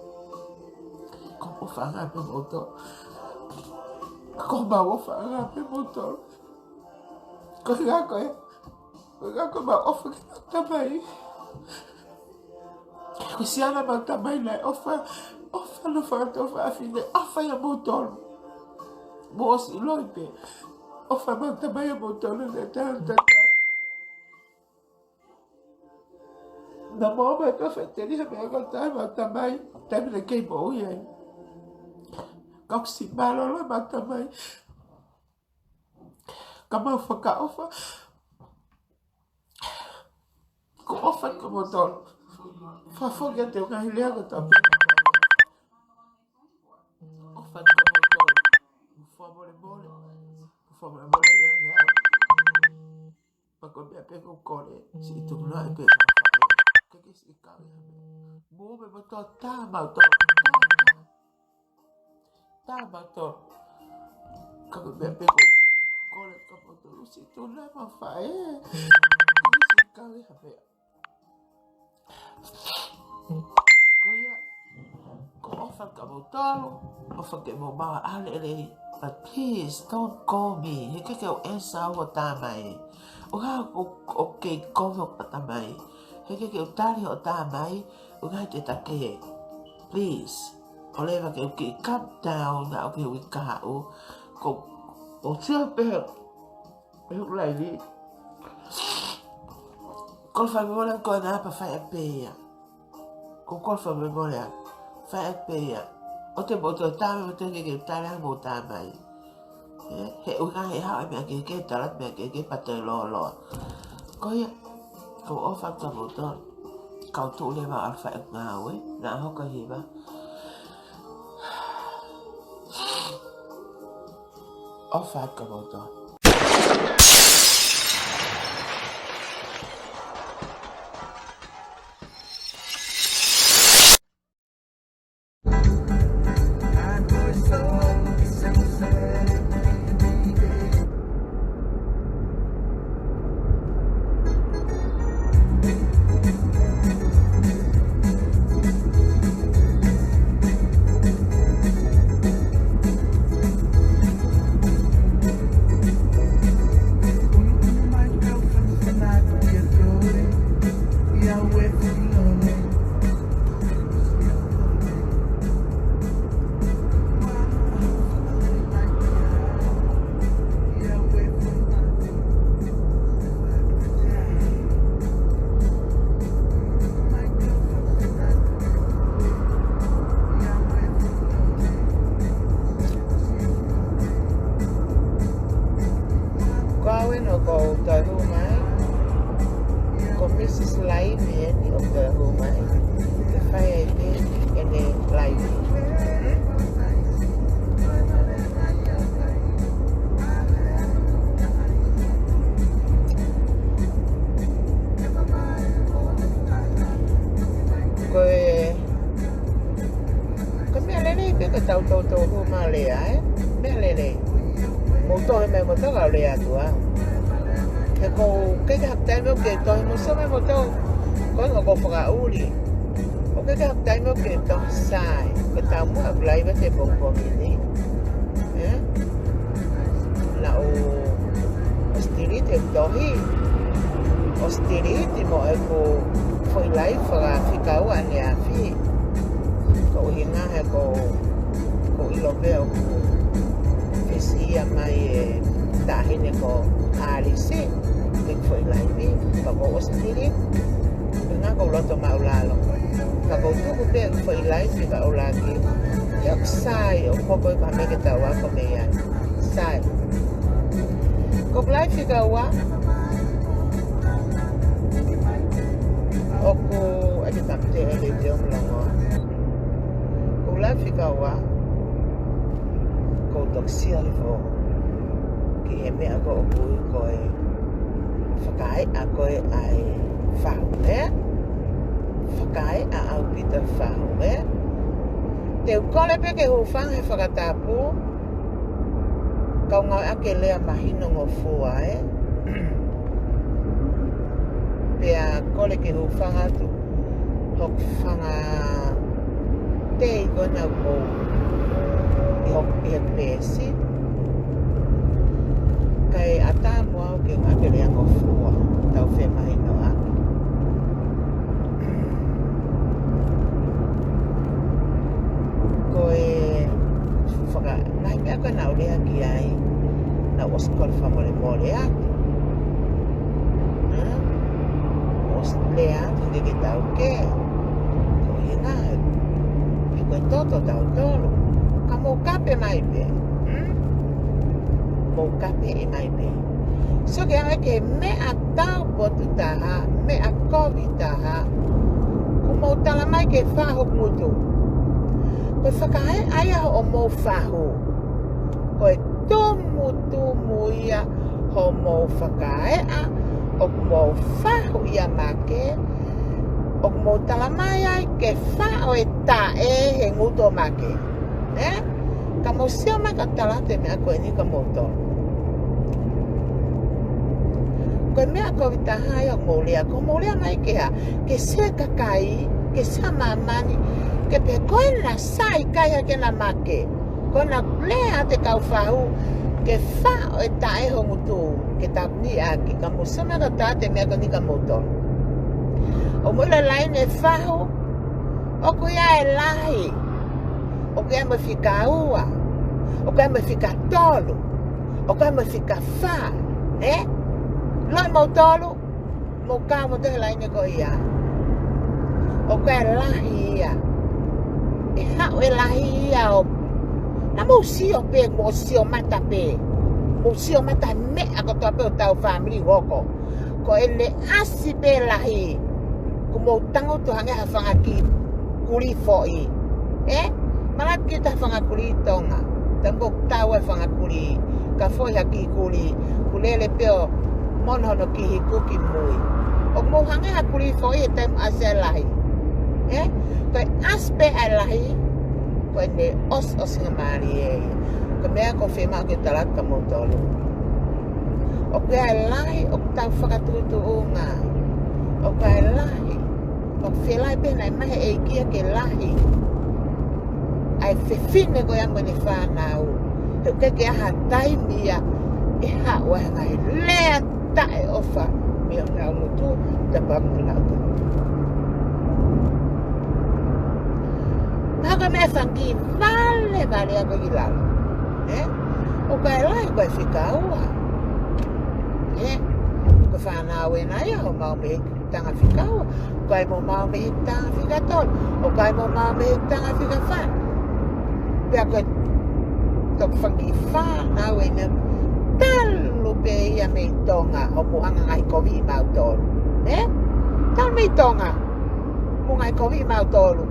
Ko hoku ʻofaʻanga pē moutolu. Ko homau ʻofaʻanga pē moutolu. Ko e ngaahi ko e Ko e ngaahi ko e mau ʻofa ki heʻemau tamai. Ko e siana ʻemau tamai naʻe ʻofa, ʻofa nofo atu, ʻofa fefine, ʻofa ia moutolu. Mou ʻosi ʻiloʻi pē. ʻOfa ʻemau tamai ia moutolu naʻe taha taha. Naʻa mou mai ka feteli ha meʻa ko e taha ʻemau tamai. Taimi naʻe kei moʻui ai. Ka ʻoku siʻi mālōlō ʻemau tamai. Ka mau fakaʻofa. ʻOku ou ʻofa atu kia moutolu. Fakafoki atu e ngaahi lea ko e tapu. ʻOfa atu kia moutolu. Mou fakamolemole. Mou fakamolemole ia ia. Pea ko e meʻa pē ʻoku ou kole. Siʻi tuʻu noa e pē. Ke ke siʻi kau ia. Mou me moutolu tā mautolu. Tā mautolu. Ka ko e meʻa pē ʻoku ou kole kia moutolu, siʻi tuʻu noa e mafai. Ke ke siʻi kau ia ha meʻa. Ko ia, ʻoku ou ʻofa kia moutolu, ʻofa ke mou maʻu ha ʻaho lelei, but please don't call me. He ʻikai ke u answer hoʻo tā mai. ʻO ka ʻoku, ʻoku kei kovi hoʻo tā mai. He ʻikai ke u tali hoʻo tā mai, ʻuhinga he te take. Please. ʻOua leva ke u kiʻi calm down, naʻa ʻoku ke ui kahaʻu. Ko, ʻoku ou sio pē he, he ʻū laivi. Ko e fai mo le ko na pa fai a pē ia. Ko, ko e fai mo le. Fai a pē ia. ʻOua te mou toe tā mai, mou toe ke ke tā lea mo tā mai. Ē, he ʻuhinga he haʻu e meʻa kehekehe, tala meʻa kehekehe pea toe lōloa. Ko ia, ʻoku ou ʻofa atu kia moutolu. Kau tuʻu leva ʻo fai e ngāue, naʻa hoko e hiva. ʻOfa atu kia moutolu. Ko au eni ʻoku ou toe hū mai. Ko Mrs Laivi eni ʻoku toe hū mai. Ke fai ai pē ʻene laivi. Ko e, ko e meʻa lelei pē ke tau toutou hū mai ʻo lea, ē? Meʻa lelei. Mou tohi mai mo tau lea atu ā. He ʻoku ʻikai ke haʻaku taimi ʻo ke tohi mo sio mai mo tau. Ko e ngaahi ko fakaʻuli. ʻOku ʻikai ke haʻaku taimi ʻo ke tohi sai. Ko e taumuʻa ʻa e private he pongipongi ni. Ē? Naʻa ku ʻosi tiliti e tohi. ʻOsi tiliti mo ʻeku foʻi live fakafika ua ʻaneafi. Ko e ʻuhinga he ʻoku, ʻoku ou ʻilo pē ʻoku fisi ia mai e taʻahine ko Alisi. Ke foʻi laifi, ka ʻoku ou ʻosi pili, pea ʻoku ou loto maʻulalo. Ka ʻoku ou tuku pē foʻi laifi ka ʻoku ou laki, ʻio ʻoku sai, ʻoku hoko ʻi ka meke tau ako mei ai. Sai. Ko e laifi ka ua, ʻoku, ʻai ke tau te hele te o longo. Ko e laifi ka ua, ʻoku ou toki sio hifo ki he meʻa ko ē ʻoku ui ko e fakaeʻa ko ē ʻa e fahu, ē? Fakaeʻa ʻaupito fahu, ē? Te u kole pē ke hūfanga he fakatapu, kau ngāueʻaki e lea mahinongofua, ē? Pea kole ke hūfanga atu hoku fanga tei ko ena ʻoku ʻi hoku, ʻi he peesi. Kae ʻatā mo au ke ngāueʻaki e lea ngofua, tau femahinoʻaki. Ko e faka-, ngaahi meʻa ko ē naʻa ku lea ki ai, naʻa ku ʻosi kole fakamolemole atu. Hā? ʻOsi lea atu ke ke taukē. Ko ia ngā, he ko e toto tautolu. Ka mou kape mai pē. Hmm? Mou kape ʻi mai pē. So ke anga ke meʻa taupotu taha, meʻa kovi taha, kuo mou tala mai ke fahu hoku ngutu. Ko e fakaeʻa ia hoʻomou fahu. Ko e tumutumu ia hoʻomou fakaeʻa, ʻoku mou fahu ia make, ʻoku mou tala mai ai ke faʻo e taʻe he ngutu ʻo make. Ē? Ka mou sio mai ka tala atu e meʻa ko eni kia moutolu. Ko e meʻa kovi taha ia ʻoku mou lea, ʻoku mou lea mai ke hā, ke sio e kakai, ke sio e māmani, ke pehē ko ena sai kai hake ena make. Ko ena lea atu e kau fahu, ke faʻo e taʻe ho ngutu, ke tāpuni ʻaki, ka mou sio mai ka tala atu e meʻa ko eni kia moutolu. ʻOku mou ʻilo e laine fahu, ʻoku ʻi ai e lahi, ʻoku ʻi ai mo e fika ua, ʻoku ʻi ai mo e fika tolu, ʻoku ʻi ai mo e fika fā, ē? ʻIloʻi moutolu, mou kau moutolu he laine ko ia. ʻOku ʻi ai e lahi ia. ʻE haʻu e lahi ia ʻo, naʻa mou sio pē, mou sio mata pē. Mou sio mata meʻa kotoa pē ʻo hotau fāmili hoko. Ko ʻene ʻasi pē lahi, kuo mou tangutu hangē ha fanga kiʻi kulī foʻi. Ē? Malaki kita ha fanga kulī Tonga. Tango tau e fanga kulī. Ka foʻi ha kiʻi kulī. Kuo lele pē ʻo mono hono kiʻi hiku ki mui. ʻOku mou hangē ha kulī foʻi he taimi ʻasi ai e lahi. Ē? Ko e ʻasi pē ʻa e lahi, ko ʻene ʻosiʻosingamālie ia. Ko e meʻa ʻoku ou fiemaʻu ke tala atu kia moutolu. ʻOku ʻi ai e lahi ʻoku tau fakatuʻutuʻunga. ʻOku ʻi ai e lahi ʻoku fie lahi pē naʻe mai he ʻEiki ia ke lahi ʻa e fefine ko ia mo ʻene fānau. He ʻoku ʻikai ke ʻi ai ha taimi ia ʻe haʻu ai ha ngaahi lea taʻeʻofa mei honau ngutu, tapu mo honau tui. Mahalo ko e meʻa fanga kiʻi valevale ʻa ko ē ʻi lalo. Ē? ʻOku ʻi ai e lahi ko e fika ua. Ē? Ko e fānau ena ia ʻoku maʻu mei he tangata fika ua. ʻOku ʻi ai mo ʻoku maʻu mei he tangata fika tolu. ʻOku ʻi ai mo ʻoku maʻu mei he tangata fika fā. Pea ko e toki fanga kiʻi fānau ena, talu pē ia mei Tonga, ʻoku mou hanga ngaahi koviʻi mautolu. Ē? Talu mei Tonga, mou ngaahi koviʻi mautolu.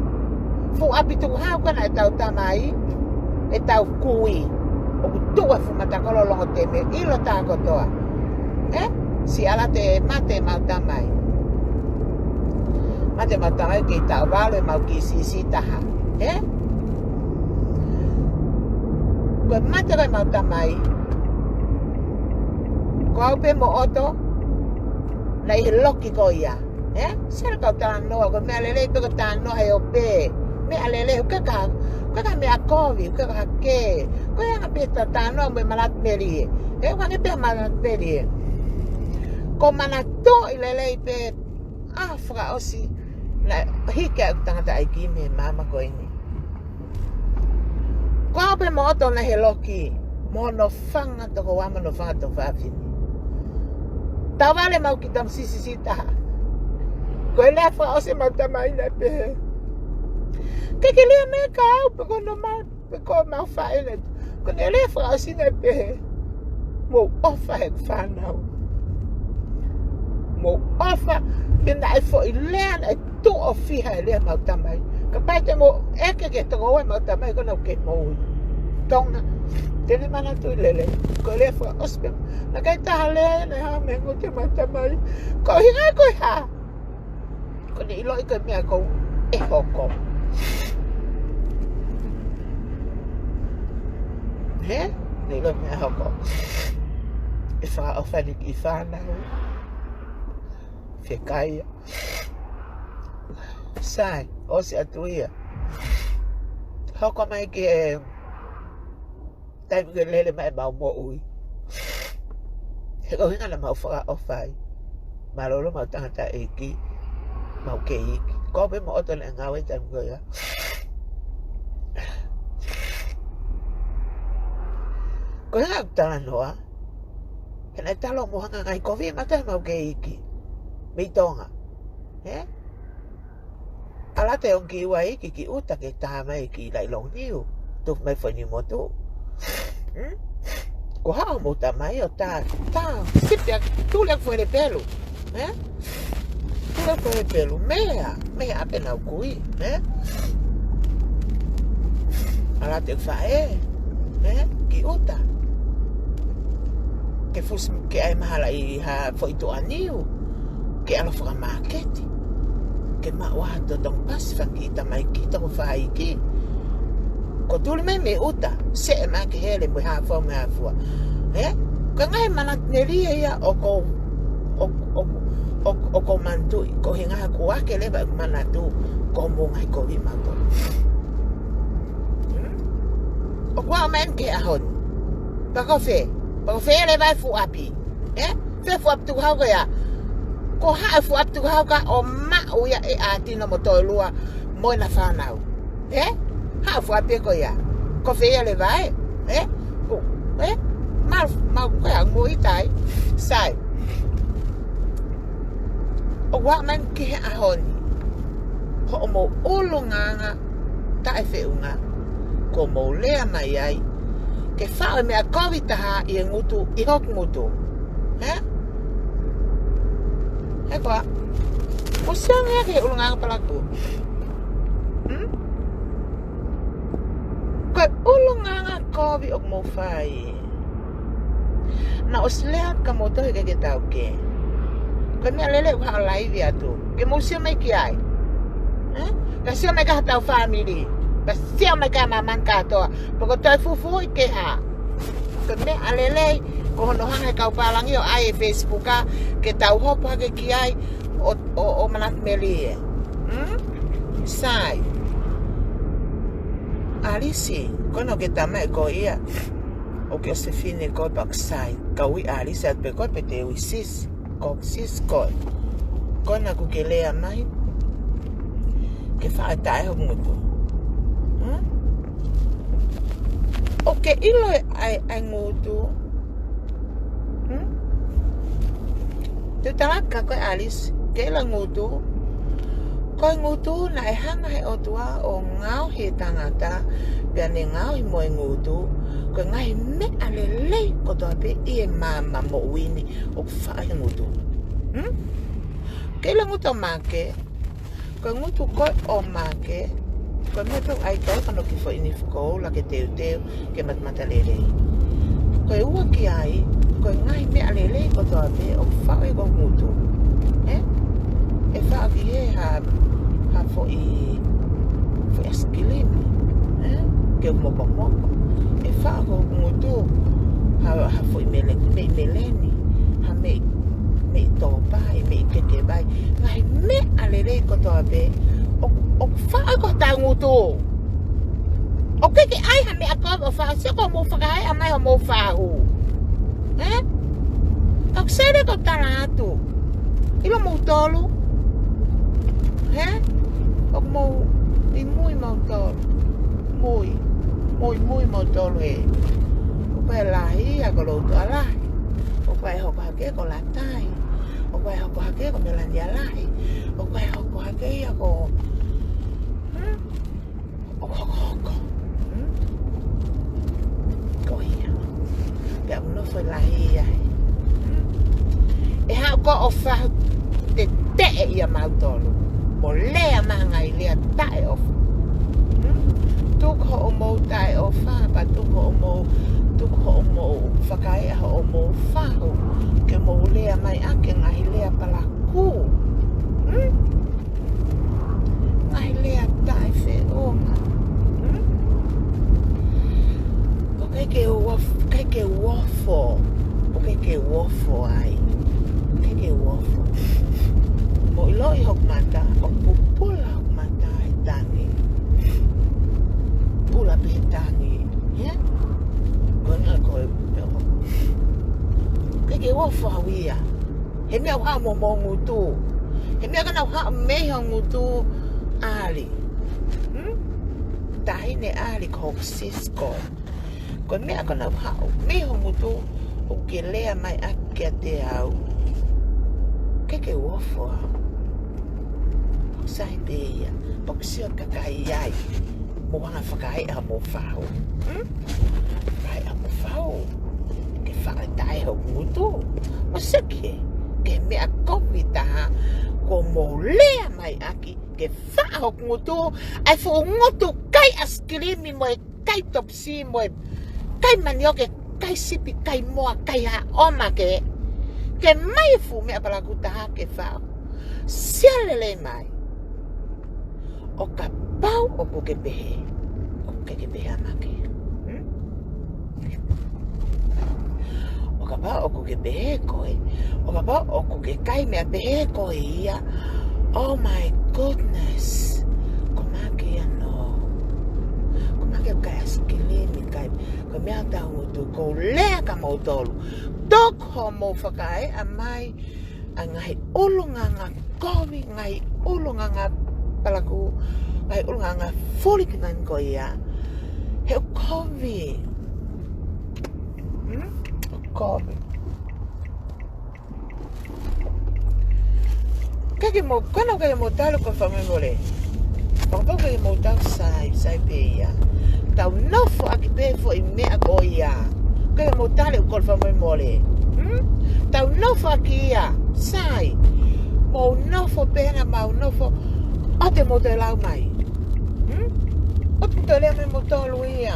Fuʻu ʻapi tukuhau ko ena ʻetau tamai, ʻetau kui. ʻOku tuʻu e fuʻu matakolo longoteme, ʻilo tā kotoa. Ē? Siʻi ala te mate ʻemau tamai. Mate ʻemau tamai kei taʻu valu ʻemau kiʻi siʻisiʻi taha. Ē? Ko e mate ko ē ʻemau tamai, ko au pē mo ʻOto, naʻe ʻi he loki ko ia. Ē? Sio ki he kau talanoa, ko e meʻa lelei pē ko e talanoa he ope. Meʻa lelei, ʻoku ʻikai ko ha, ʻoku ʻikai ko ha meʻa kovi, ʻoku ʻikai ko ha kē. Ko e anga pē ʻetau talanoa mo e manatu melie. Ē, ʻoku ʻikai pē ha manatu melie. Ko e manatuʻi lelei pē, ʻa, fakaʻosi, naʻe hiki ʻa e tangataʻeiki mei he māmani ko eni. Ko au pē mo ʻOto naʻe ʻi he loki, mo hono fanga tokoua mo hono fanga tuofāfine. Taʻu ua leva mau kiʻi tamu sisisi taha. Ko e lea fakaʻosi ʻemau tamai naʻe pehē, ʻikai ke lea mai kia au pe ko hono ma-, pe ko homau faʻē naʻe tuʻu. Ko ʻene lea fakaʻosi naʻe pehē, mou ʻofa he fānau. Mou ʻofa, pea naʻe foʻi lea naʻe tuʻo fiha e lea ʻemau tamai. Kapau te mou ʻeke ki he tokoua ʻemau tamai ko ena ʻoku kei moʻui. Tonga, te ne manatuʻi lelei. Ko e lea fakaʻosi pē. Naʻe ʻikai ha taha lea naʻe hā mei he ngutu ʻemau tamai. Ko e ʻuhinga ko e hā? Ko ʻene ʻiloʻi ko e meʻa ʻoku ʻe hoko. Hē? ʻEne ʻiloʻi meʻa hoko. ʻE fakaʻofa ʻene kiʻi fānau. Fekaia. Sai, ʻosi atu ia. Hoko mai ki he taimi ke lele mai ʻemau moʻui. He ko e ʻuhinga naʻa mau fakaʻofa ai. Mālōlō ʻemau tangataʻeiki, ʻemau kei iiki. Ko au pē mo ʻOto naʻe ngāue he taimi ko ia. Ko e ʻuhinga ʻeku talanoa, he naʻe tala ʻo mou hanga ʻo ngaohikoviʻi ʻemau tangataʻeiki mei Tonga. Hē? ʻAlu atu e ongo kiʻi ua iiki ki ʻuta ke tā mai ki Laʻilongoniu. Tuku mai foʻi niu motuʻa. Hmm? Ko e hā homou tamai ʻo tā, tā, sipi ʻa, tuli ʻa e foʻi lepelu. Hē? Tuli ʻa e foʻi lepelu. Meʻa, meʻa pē naʻa ku ui. Hē? ʻAlu atu e faʻē. Hē? Ki ʻuta. Ke fusi, ke ʻai mahalo ʻi ha foʻi tuʻa niu. Ke ʻalu fakamāketi. Ke maʻu ha totonu pasi fanga kiʻi tamaiki, toko fā iiki. Ko e tuli mai mei ʻuta, seʻe mai ki heli mo e hā fua mo e hā fua. Hē? Ko e ngaahi manatu melie ia ʻoku, ʻoku, ʻoku, ʻoku, ʻoku ou manatuʻi, ko e ʻuhinga ʻoku ʻohake leva ʻeku manatu, ko hoʻomou ngaohikoviʻi mautolu. Hmm? ʻOku aʻu mai ki he ʻaho ni. Pea ko fē, pea ko fē leva e fuʻu ʻapi. Hē? Fē fuʻu ʻapi tukuhau ko ia? Ko e hā e fuʻu ʻapi tukuhau ka ʻo maʻu ia ʻe ʻAtino mo Toelua mo ʻena fānau? Hē? Hā e fuʻu ʻapi ko ia? Ko fē ia leva ē? Hē? Ko, hē? Mau, mau, ko ia mo i tai. Sai. ʻOku aʻu mai ki he ʻaho ni. Hoʻomou ʻulungaanga taʻefeʻunga, kuo mou lea mai ai ke faʻo e meʻa kovi taha ʻi he ngutu, ʻi hoku ngutu. Hē? Hē koā? Mou sio ange ki he ʻulungaanga palakū. Hmm? Ko e ʻulungaanga kovi ʻoku mou fai. Naʻa ku ʻosi lea kia moutolu he ʻikai ke taukei. Ko e meʻa lelei ʻoku haʻu laivi atu. Ke mou sio mai ki ai. Hē? Ka sio mai ki hotau fāmili. Ka sio mai ki māmani kātoa. Pea ko e toe fufuuʻi ke hā. Ko e meʻa lelei, ko hono hanga he kau pālangi ʻo ʻai e Facebook ā, ke tau hopo hake ki ai, ʻo, ʻo, ʻo manatu melie. Hmm? Sai. ʻAlisi, ko ena ʻoku ke tamaiki ko ia. ʻOku ke ʻosi fefine koe pea ʻoku sai. Ka ui ʻAlisi atu pē koe pe te ui Sisi. Ko Sisi koe. Ko ena ʻoku ke lea mai. Ke faʻo e taʻe hoku ngutu. Hmm? ʻOku ke ʻilo e ʻai, ʻai ngutu. Hmm? Te u tala atu kia koe ʻAlisi, ke ʻilo e ngutu. Ko e ngutu naʻe hanga he ʻOtua ʻo ngaohi e tangata, pea ne ngaohi mo e ngutu. Ko e ngaahi meʻa lelei kotoa pē ʻi he maama moʻui ni ʻoku faʻo he ngutu. Hmm? Ke ʻilo e ngutu ʻo Make, ko e ngutu ko ē ʻo Make, ko e meʻa pē ʻoku ʻai ko ē ko hono kiʻi foʻi nifu koula ke teuteu, ke matamata lelei. Ko e ua ki ai, ko e ngaahi meʻa lelei kotoa pē ʻoku faʻo ʻe he ngutu. Hē? ʻE faʻo ki he hā, hā foʻi, foʻi ʻaisikilimi. Hē? Ke mokomoko. ʻE faʻo ʻe he ngutu, hā, hā foʻi mele-, meʻi meleni, hā meʻi, meʻi tōpai, meʻi keke vai. Ngaahi meʻa lelei kotoa pē, ʻo, ʻoku faʻo ʻe hotau ngutu. ʻOku ʻikai ke ʻai ha meʻa kovi ʻo faʻo, sio ko hoʻomou fakaeʻa mai hoʻomou fahu. Hē? Ka ʻoku sai leva ke u tala atu. ʻIlo moutolu. Hē? ʻOku mou ʻi mui moutolu. Mui. Mui, mui moutolu hē. ʻOku pehē lahi, ʻa ko e lotu ʻa lahi. ʻOku ʻOku ʻi ai e hoko hake ko Latai. ʻOku ʻi ai e hoko hake ko Melania Lahi. ʻOku ʻi ai e hoko hake ia ko, hmm? ʻOku hokohoko. Hmm? Ko ia. Pea ʻoku nofo lahi ia. Hmm? ʻE haʻu ko ʻo fahu teteʻe ia mautolu. Mo lea mai ha ngaahi lea taʻeʻofa. Hmm? Tuku hoʻomou taʻeʻofa, pea tuku hoʻomou, tuku hoʻomou fakaeʻa hoʻomou fahu. Ke mou lea mai ʻaki e ngaahi lea palakū. Hmm? Ngaahi lea taʻefeʻunga. Hmm? ʻOku ʻikai ke u of-, ʻikai ke u ofo. ʻOku ʻikai ke u ofo ai. ʻIkai ke u ofo. Mou ʻiloʻi hoku mata, ʻoku pupula hoku mata he tangi. Pula pē he tangi. Ia? Ko e ʻuhinga ko e, ʻikai ke u ofo au ia. He meʻa ʻoku haʻu mo hoʻo ngutu. He meʻa ka naʻa haʻu mei ho ngutu, ʻAli. Hmm? Taʻahine ʻAli ko Cisco. Ko e meʻa ka naʻa haʻu mei ho ngutu ʻoku ke lea mai ʻaki kiate au. ʻIkai ke u ofo au. ʻOku sai pē ia. ʻOku sio kakai ai. Mou hanga fakaeʻa mo fahu. Hmm? Fakaeʻa mo fahu. Ke faʻa taʻe ho ngutu. Mo seki he. Ke meʻa kovi taha. Ko mou lea mai ʻaki. Ke faʻa ho ngutu. ʻAi fuʻu ngutu kai ʻaisikilimi mo e kai topisi mo e kai manioke, kai sipi, kai moa, kai haʻoma ke. Ke mai fuʻu meʻa palakū taha ke faʻa. Sio lelei mai. ʻO kapau ʻoku ke pehē, ʻoku ke, ke pehē ʻa Make. Hmm? ʻO kapau ʻoku ke pehē koe, ʻo kapau ʻoku ke kai meʻa pehē koe ia. Oh my goodness. Ko Make ia nō. Ko Make ʻoku kai ʻaisikilimi kai. Ko e meʻa tau ngutu ko lea kia moutolu. Tuku hoʻomou fakaeʻa mai ʻa e ngaahi ʻulungaanga kovi, ngaahi ʻulungaanga palakū, ngaahi ʻulungaanga fuli ki nani ko ia. He ʻoku kovi. Hmm? ʻOku kovi. ʻIkai ke mou, ko ena ʻikai ke mou tali ʻeku kole fakamolemole. Fakapapau ʻikai ke mou tau sai, sai pē ia. Tau nofo ʻaki pē foʻi meʻa ko ia. ʻIkai ke mou tali ʻeku kole fakamolemole. Hmm? Tau nofo ʻaki ia, sai. Mou nofo pē naʻa mau nofo. ʻOua te mou toe lau mai. Hmm? ʻOua te mou toe lea mai moutolu ia.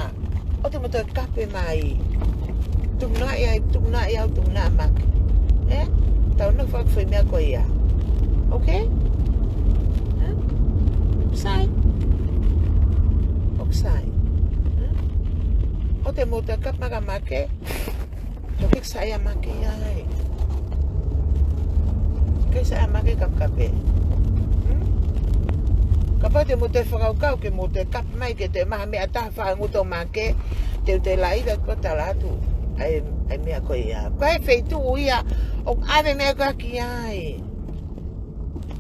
ʻOua te mou toe kape mai. Tukunaʻi ai, tukunaʻi au, tukunaʻi ʻa Make. Ē? Tau nofo ʻaki foʻi meʻa ko ia. Okay? Ē? Sai. ʻOku sai. Ē? ʻOua te mou toe kape mai kia Make. He ʻoku ʻikai sai ʻa Make ia ai. ʻIkai sai ʻa Make kapekape. Hmm? Kapau te mou toe fakakaukau ke mou toe kape mai ke toe maʻu ha meʻa taha fakaengutu ʻo Make, te u toe laʻi atu pea tala atu ʻa e, ʻa e meʻa ko ia. Ko e feituʻu ia ʻoku ʻave meʻa ko ia ki ai.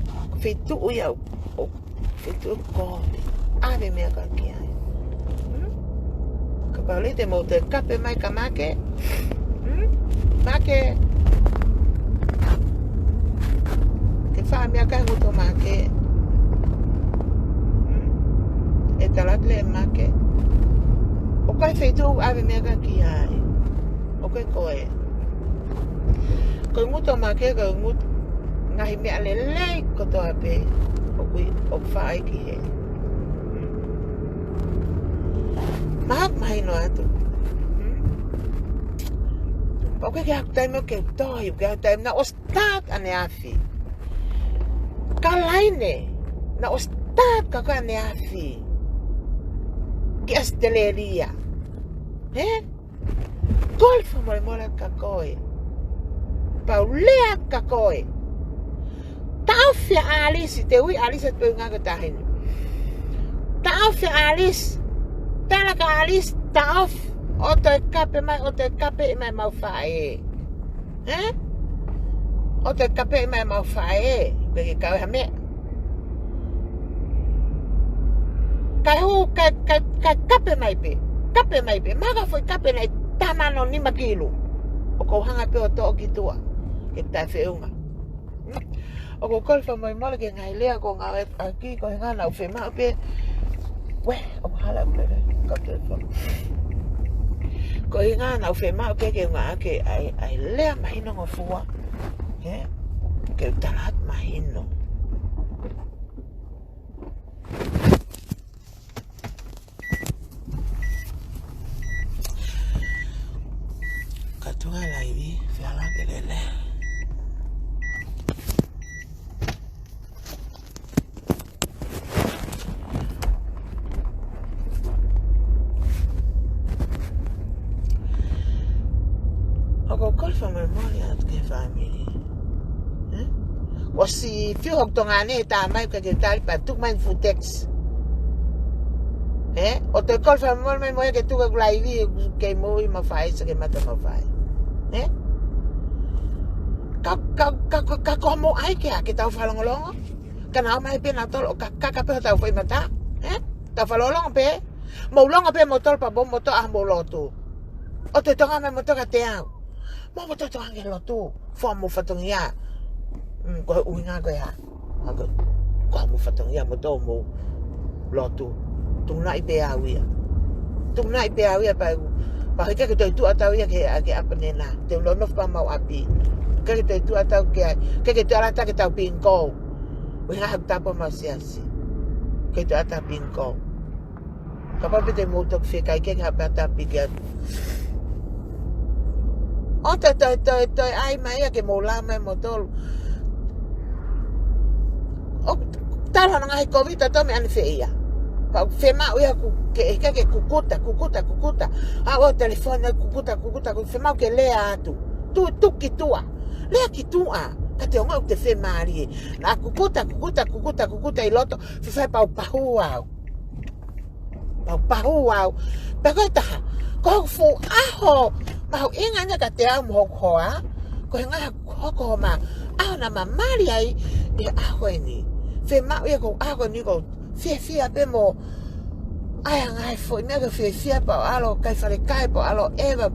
Ko e feituʻu ia ʻoku, ʻoku feituʻu kovi. ʻAve meʻa ko ia ki ai. Hmm? Kapau leva te mou toe kape mai kia Make. Hmm? Make. Ke fai meʻa ko ia ʻa e ngutu ʻo Make. Hmm? ʻE tala atu leva ʻe Make. ʻOku ʻi ai e feituʻu ʻave meʻa ko ia ki ai. ʻOku ʻikai ko e. Ko e ngutu ʻo Make, ko e ngutu ngaahi meʻa lelei kotoa pē ʻoku, ʻoku fai ki hē. Mahalo ʻoku mahino atu. Hmm? Pea ʻoku ʻikai ke u ʻai ha taimi ʻo ke tohi, ʻikai ke u ʻai ha taimi naʻe ʻosi start ʻaneafi. Ka laine, naʻe ʻosi start ka ko ʻaneafi. Ki ʻAositelēlia. Ē? Kole fakamolemole kia koe. Pea u lea kia koe. Taʻofi ʻa ʻAlisi, te u ui ʻa ʻAlisi atu pē ʻuhinga ko e taʻahine. Taʻofi ʻa ʻAlisi. Tala kia ʻAlisi, taʻofi. ʻOua toe kape mai, ʻoua toe kapeʻi mai ʻemau faʻē. Ē? ʻOua toe kapeʻi mai ʻemau faʻē. ʻOku ʻikai ke kau ai ha meʻa. Kae hū, kae, kae, kae kape mai pē. Kape mai pē. Mahalo ko e foʻi kape naʻe tama hono nima kilu. ʻO Ko e hanga pē ʻo toʻo ki tuʻa ke taʻefeʻunga. ʻOku ou kole fakamolemole ki he ngaahi lea ʻoku ou ngāueʻaki, ko e ʻuhinga naʻa ku fiemaʻu pē. Uē, ʻoku hala pē, ka telefoni. Ko e ʻuhinga naʻa ku fiemaʻu pē ke ngāueʻaki ʻa e, ʻa e lea mahinongofua. Ē? Ke u tala atu mahino. Ka tuʻu ʻa e laivi, fēfē ke lele? ʻOku ou kole fakamolemole atu ki he fāmili. Ē? ʻOsi fiu hoku tokanga ʻeni he tā mai ka ke tali pea tuku mai fuʻu text. Ē? ʻO toe kole fakamolemole mai mo ia ke tuku ʻeku laivi ke moʻui mo fai sa ke mata mo fai. Ē? Ka, ka, ka, ka, ka ko mo ai ke a ke tau fakalongolongo. Ka nau ō mai pē nautolu ʻo ka, ka, ka pē hotau foʻi mata. Ē? Tau fakalongolongo pē. Mou longo pē moutolu pea mou, mou toʻa mou lotu. ʻO toe tokanga mai moutolu kiate au. Mou, mou toe tokanga ki he lotu. Fua mou fatongia. Mm, ko e ʻuhinga ko ia. Ako, ko mou fatongia moutolu mou lotu. Tuʻunaʻi pē au ia. Tuʻunaʻi pē au ia pea, pea heʻikai ke toe tuʻu atu au ia ki he, ki he ʻapanaki. Te u nofo pē ʻi homau ʻapi. ʻIkai ke toe tuʻu atu au ki ai. ʻIkai ke toe ʻalu atu ki heʻetau bingo. ʻUhinga haku tapu homau siasi. ʻIkai toe ʻalu atu bingo. Kapau pē te mou toki fie kai ke ka pea tapi ke atu. ʻO toe, toe, toe, toe ʻai mai ia ke mou lau mai moutolu. ʻO tala hano ngaahi kovi tato me ane fe ia. Pea fiemaʻu ia ku, ke, ke, ke kukuta, kukuta, kukuta. ʻA ʻo telefoni kukuta, kukuta, kukuta. Fiemaʻu ke lea atu. Tu, tu ki tuʻa. Lea ki tuʻa. Ka te ongo te fiemālie. Naʻa kukuta, kukuta, kukuta, kukuta ʻi loto. Fefai pau pahu au. Pau pahu au. Pea ko e taha. Ko hoku fuʻu ʻaho mahuʻinga ʻeni kiate au mo hoku hoa. Ko e ʻuhinga ko hoku homa ʻaho naʻa ma mali ai ʻi he ʻaho ʻeni. Fiemaʻu ia ko e ʻaho ʻeni ko e fiefia pē mo ʻai ʻa e ngaahi foʻi meʻa ke fiefia pea u ʻalu ʻo kai falekai pea u ʻalu ʻeva.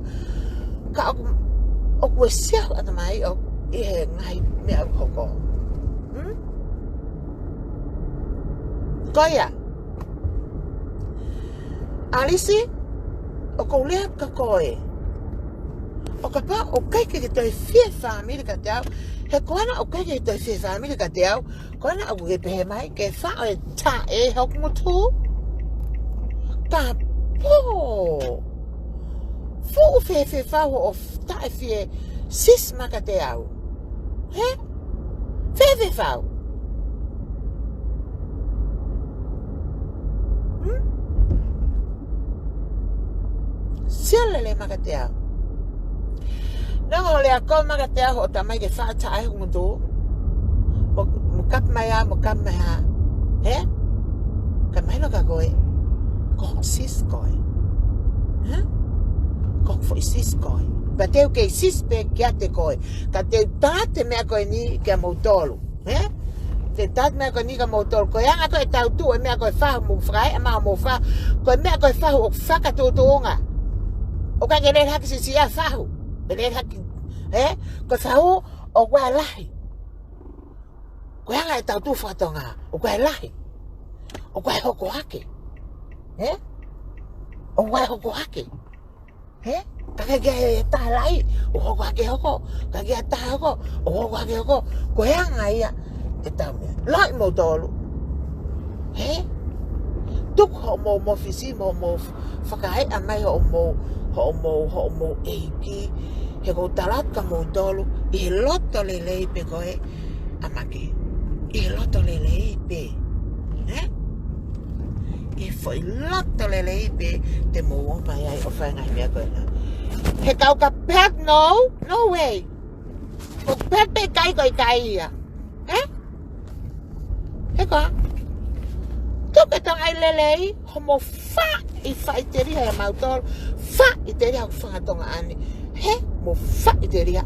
Ka ʻoku, ʻoku ʻi ai siʻa ʻatamai ʻoku ʻi he ngaahi meʻa ʻoku hoko. Hmm? Ko ia. ʻAlisi, ʻoku ou lea kia koe. ʻO kapau ʻoku ʻikai ke ke toe fie fāmili kiate au, he ko ena ʻoku ʻikai ke toe fie fāmili kiate au, ko ena ʻoku ke pehē mai ke faʻo e taʻe hoku ngutu. Ka pō. Fuʻu fēfē fau hoʻo taʻe fie sisi mai kiate au. Hē? Fēfē fau. Hmm? Sio lelei mai kiate au. Neongo hoʻo lea ko ē mai kiate au hoʻo taʻe mai ke faʻo e taʻe hoku ngutu. Mo, mo kapi mai ā, mo kapi mai ā. Hē? Ka mahino kia koe. Ko hoku sisi koe. Hē? Ko hoku foʻi sisi koe. Pea te u kei sisi pē kiate koe. Ka te u tā atu e meʻa ko eni kia moutolu. Hē? Te u tā atu e meʻa ko eni kia moutolu. Ko e anga ko ē ʻetau tuʻu e meʻa ko e fahu mo fakaeʻa mai hoʻomou fahu. Ko e meʻa ko e fahu ʻoku fakatuʻutuʻunga. ʻOku ʻikai ke lele hake siʻisiʻi ʻa e fahu. ʻE lele hake, hē? Ko e fahu ʻoku ʻi ai e lahi. Ko e anga ʻetau tuʻu faka-Tonga, ʻoku ʻi ai e lahi. ʻOku ʻi ai e hoko hake. Hē? ʻOku ʻi ai e hoko hake. Hē? Ka ke ke e taha lahi, ʻoku hoko hake hoko. Ka ke e taha hoko, ʻoku hoko hake hoko. Ko e anga ia ʻetau meʻa. Loi moutolu. Hē? Tuku hoʻomou mōfisi, mo hoʻomou fakaeʻa mai hoʻomou, hoʻomou, hoʻomou ʻeiki. He ʻoku ou tala atu kia moutolu, ʻi he loto lelei pē ko ē ʻa Maki. ʻI he loto lelei pē. Hē? ʻI he foʻi loto lelei pē te mou ō mai ai ʻo fai e ngaahi meʻa ko ena. He kau ka pehē, no, no way. ʻOku pehē pē ʻikai ko e ʻikai ia. Hē? He ko e. Tuku e tokanga lelei, hoʻomou faʻi faʻiteliha ʻia mautolu, faʻiteliha hoku fanga Tonga ʻaʻani. He, mou faʻiteliha.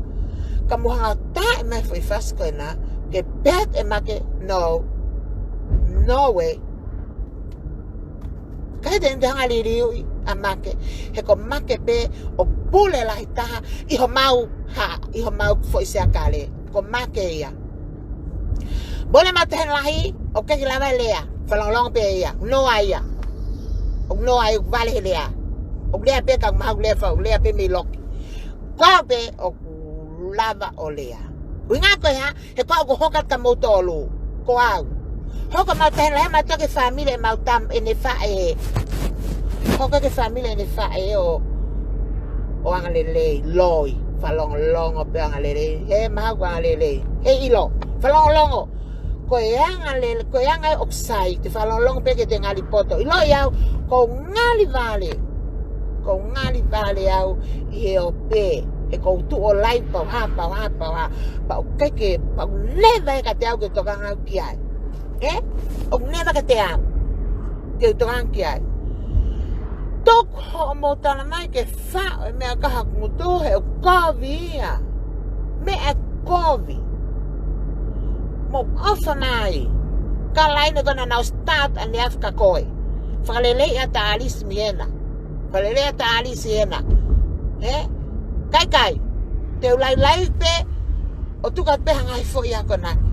Ka mou hanga ʻo taʻe mai e foʻi fasi ko ena, ke pehē ʻe Maki, no. No way. He te, te hanga liliu ʻa Make. He ko Make pē ʻoku pule lahi taha ʻi homau ha, ʻi homau foʻi siakale. Ko Make ia. Mole mata hen lahi, ʻoku ʻikai ke lava e lea. Fakalongolongo pē ia. Noa ia. ʻOku noa ia, ʻoku vale he lea. ʻOku lea pē ka maha ʻoku lea fau, lea pē mei loki. Ko au pē ʻoku lava ʻo lea. ʻUhinga ko e hā, he ko au ʻoku hoko atu kia moutolu. Ko au. Hoko mau tahi lahi, mau toki fāmili ʻemau tam, ʻene faʻē. Hoko ke fāmili ʻene faʻē ʻo, ʻo angalelei, loi. Fakalongolongo pē angalelei. He maha ʻoku angalelei. He ʻilo. Fakalongolongo. Ko e anga lele, ko e anga ʻoku sai, te fakalongolongo pē ke te ngali poto. ʻIloʻi au, ʻoku ou ngali vale. ʻOku ou ngali vale au ʻi he ope. He ʻoku ou tuʻu ʻo live pau hā, pau hā, pau hā. Pau keke, pau never ʻe kiate au ke tokanga au ki ai. Ē? ʻOku never kiate au ke tokanga ki ai. Tuku hoʻomou talamai ke faʻo e meʻa ka haku ngutu he ʻoku kovi ia. Meʻa kovi. Mou ʻofa mai. Ka laine kona nau start ʻaneafi kia koe. Fakaleleiʻi ʻa Talisi mei hena. Fakaleleiʻi ʻa Talisi hena. Ē? Kaikai. Te u lailai pē. ʻO tuku atu pē ha ngaahi foʻi akonaki.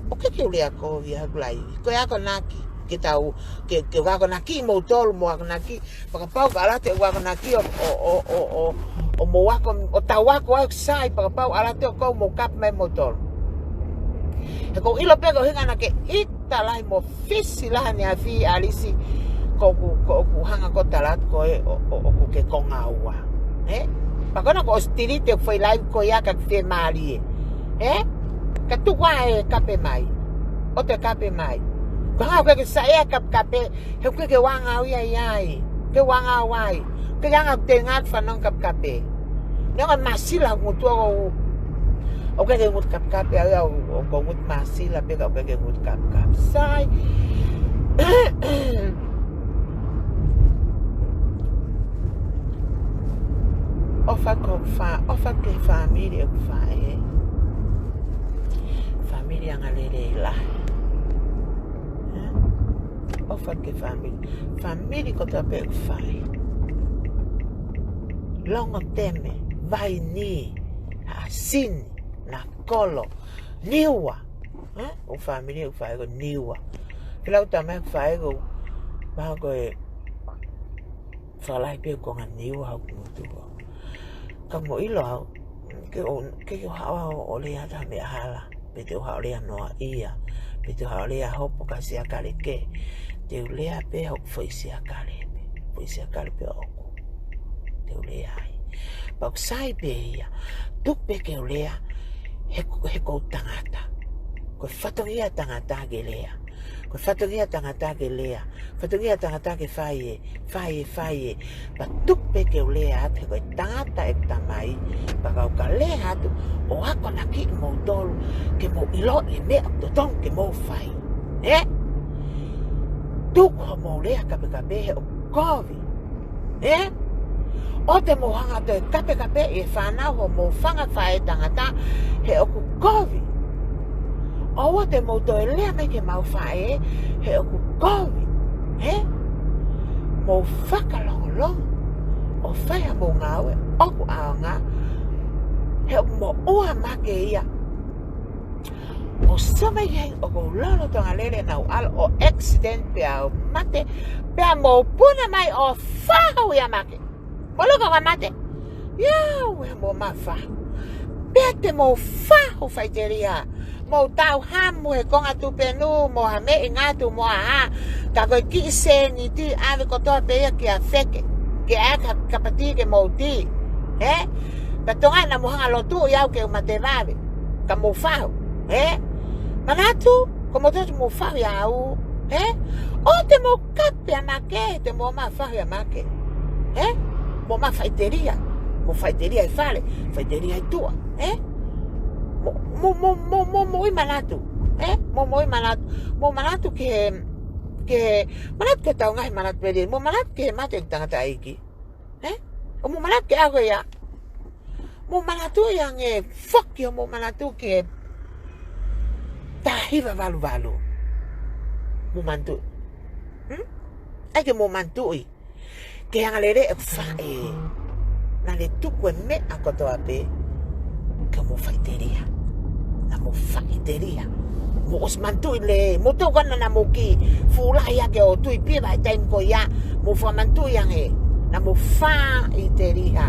ʻOku ʻikai ke u lea kovi ʻa haku laivi. Ko e akonaki. Ke tau, ke, ke u akonaki moutolu mo akonaki. Fakapapau ka ʻalu atu e akonaki ʻo, ʻo, ʻo, ʻo, ʻo, ʻo mou ako, ʻo tau ako ʻoku sai, fakapapau ʻalu atu ʻoku mou kapi mai moutolu. He ʻoku ou ʻilo pē ko e ʻuhinga naʻa ke ʻita lahi mo fisi lahi ʻaneafi Talisi, ko ʻeku, ko ʻeku hanga ko e tala atu ko ē ʻo, ʻo, ʻoku ke konga ua. Ē? Pea ko ena ko e ʻosi tilite ʻeku foʻi live ko ia ka ke fiemālie. Ē? Ka tuku ā e kape mai. ʻOua te kape mai. Ko e hā ʻoku ke saiʻia kapekape, he ʻoku ke anga au ia ʻi ai. Ke anga au ai. Ke anga au te ngaahi fanongo kapekape. Neongo māsila ngutu ʻoku, ʻoku ke ngutu kapekape au, au, ʻoku ou ngutu māsila pē ka ʻoku ke ngutu kapekape. Sai. ʻOfa ko fa, ʻofa ki he fāmili ʻeku faʻē. Fāmili angalelei lahi. Ē? ʻOfa ki he fāmili. Fāmili kotoa pē ʻeku faʻē. Longoteme, Vaini, Asini, Nakolo, Niua. Ē? ʻO fāmili ʻeku faʻē ko Niua. Pea lau tamai ʻeku faʻē ko, mahalo ko e fakalahi pē ko e konga Niua ʻoku motuʻa. Ka mou ʻilo au, ke u, ke u haʻu au ʻo lea atu ha meʻa hala, pe te u haʻu ʻo lea noaʻia, pe te u haʻu ʻo lea hopo ki ha siakale kehe, te u lea pē hoku foʻi siakale, foʻi siakale pē ʻoʻoku. Te u lea ai. Pea ʻoku sai pē ia, tuku pē ke u lea, he, he ʻoku ou tangata. Ko e fatongia tangata ke lea. Ko e fatongia tangata ke lea. Fatongia tangata ke fai ē, fai ē, fai ē. Pea tuku pē ke u lea atu he ko e tangata ʻeku tamai. Pea ka u ka lea atu, ʻo akonaki moutolu, ke mou ʻiloʻi e meʻa ʻoku totonu ke mou fai. Ē? Tuku hoʻomou lea kapekape he ʻoku kovi. Ē? ʻOua te mou hanga ʻo toe kapekapeʻi e fānau hoʻomou fanga faʻētangata he ʻoku kovi. ʻOua te mou toe lea mai ki heʻemau faʻē he ʻoku kovi. Ē? Mou fakalongolongo ʻo fai haʻamou ngāue ʻoku ʻaonga he ʻoku moʻua Make ia. ʻO sio mai ai ʻoku ou lolotonga lele naʻa ku ʻalu ʻo accident pea u mate, pea mou puna mai ʻo fahu ʻia Make. Mou loko ka mate. Ia, ue mo ma fahu. Pea te mou fahu faʻiteliha. Mou tau hamu he konga tupenu, mo ha meʻi ngatu, mo ha hā. Ka ko e kiʻi sēniti ʻave kotoa pē ia kia Feke. Ke ʻai ha kapati ke mou tī. Ē? Pea tonga naʻa mou hanga lotu ʻi au ke u mate vave. Ka mou fahu. Ē? Manatu, ko mou toki mou fahu ʻia au. Ē? ʻOua te mou kape ʻa Make, te mou ma fahu ʻia Make. Ē? Mou ma faʻiteliha. Mou faʻiteliha ʻi fale, faʻiteliha ʻi tuʻa. Ē? Mou, mou, mou, mou, mou, mou ʻi manatu. Ē? Mou, mou ʻi manatu. Mou manatu ki he, ki he, manatu ki he tau ngaahi manatu peli. Mou manatu ki he mate ʻo e tangataʻeiki. Ē? ʻO mou manatu ki he ʻaho ia. Mou manatu ia ange foki ʻo mou manatu ki he taha hiva valu valu. Mou manatu. Hmm? ʻAi ke mou manatuʻi. Ke anga lele e faʻē. Naʻa ne tuku e meʻa kotoa pē. Ke mou faʻiteliha. Naʻa mou faʻiteliha. Mou ʻosi manatuʻi lelei. Mou tokana naʻa mou kiʻi fuʻu lahi ake ʻo tui pē ʻi he taimi ko ia. Mou fakamanatuʻi ange. Naʻa mou faʻiteliha.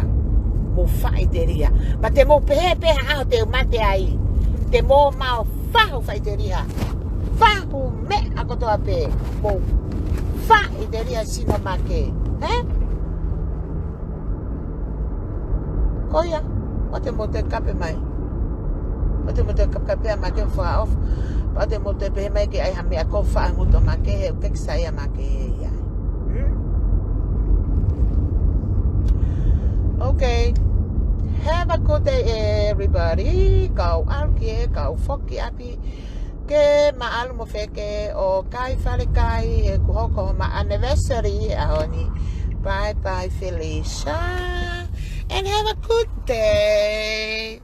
Mou faʻiteliha. Pea te mou pehē pē ha ʻaho te u mate ai. Te mou maʻu fahu faʻiteliha. Fahu meʻa kotoa pē. Mou faʻiteliha sino Make. Ē? Ko ia, ʻoua te mou toe kape mai. ʻOua te mou toe kapekape ʻa Make fua off. ʻOua te mou toe pehē mai ke ʻai ha meʻa ko faʻa nguto Make he ʻoku ʻikai ke sai ʻa Make ia. Hmm? Okay. Have a good day, everybody. Kau ʻalu ki he, kau foki ʻapi. Ke ma ʻalu mo Feke ʻo kai falekai he kuo hoko homa anniversary he ʻaho ni. Bye bye, Felicia. And have a good day.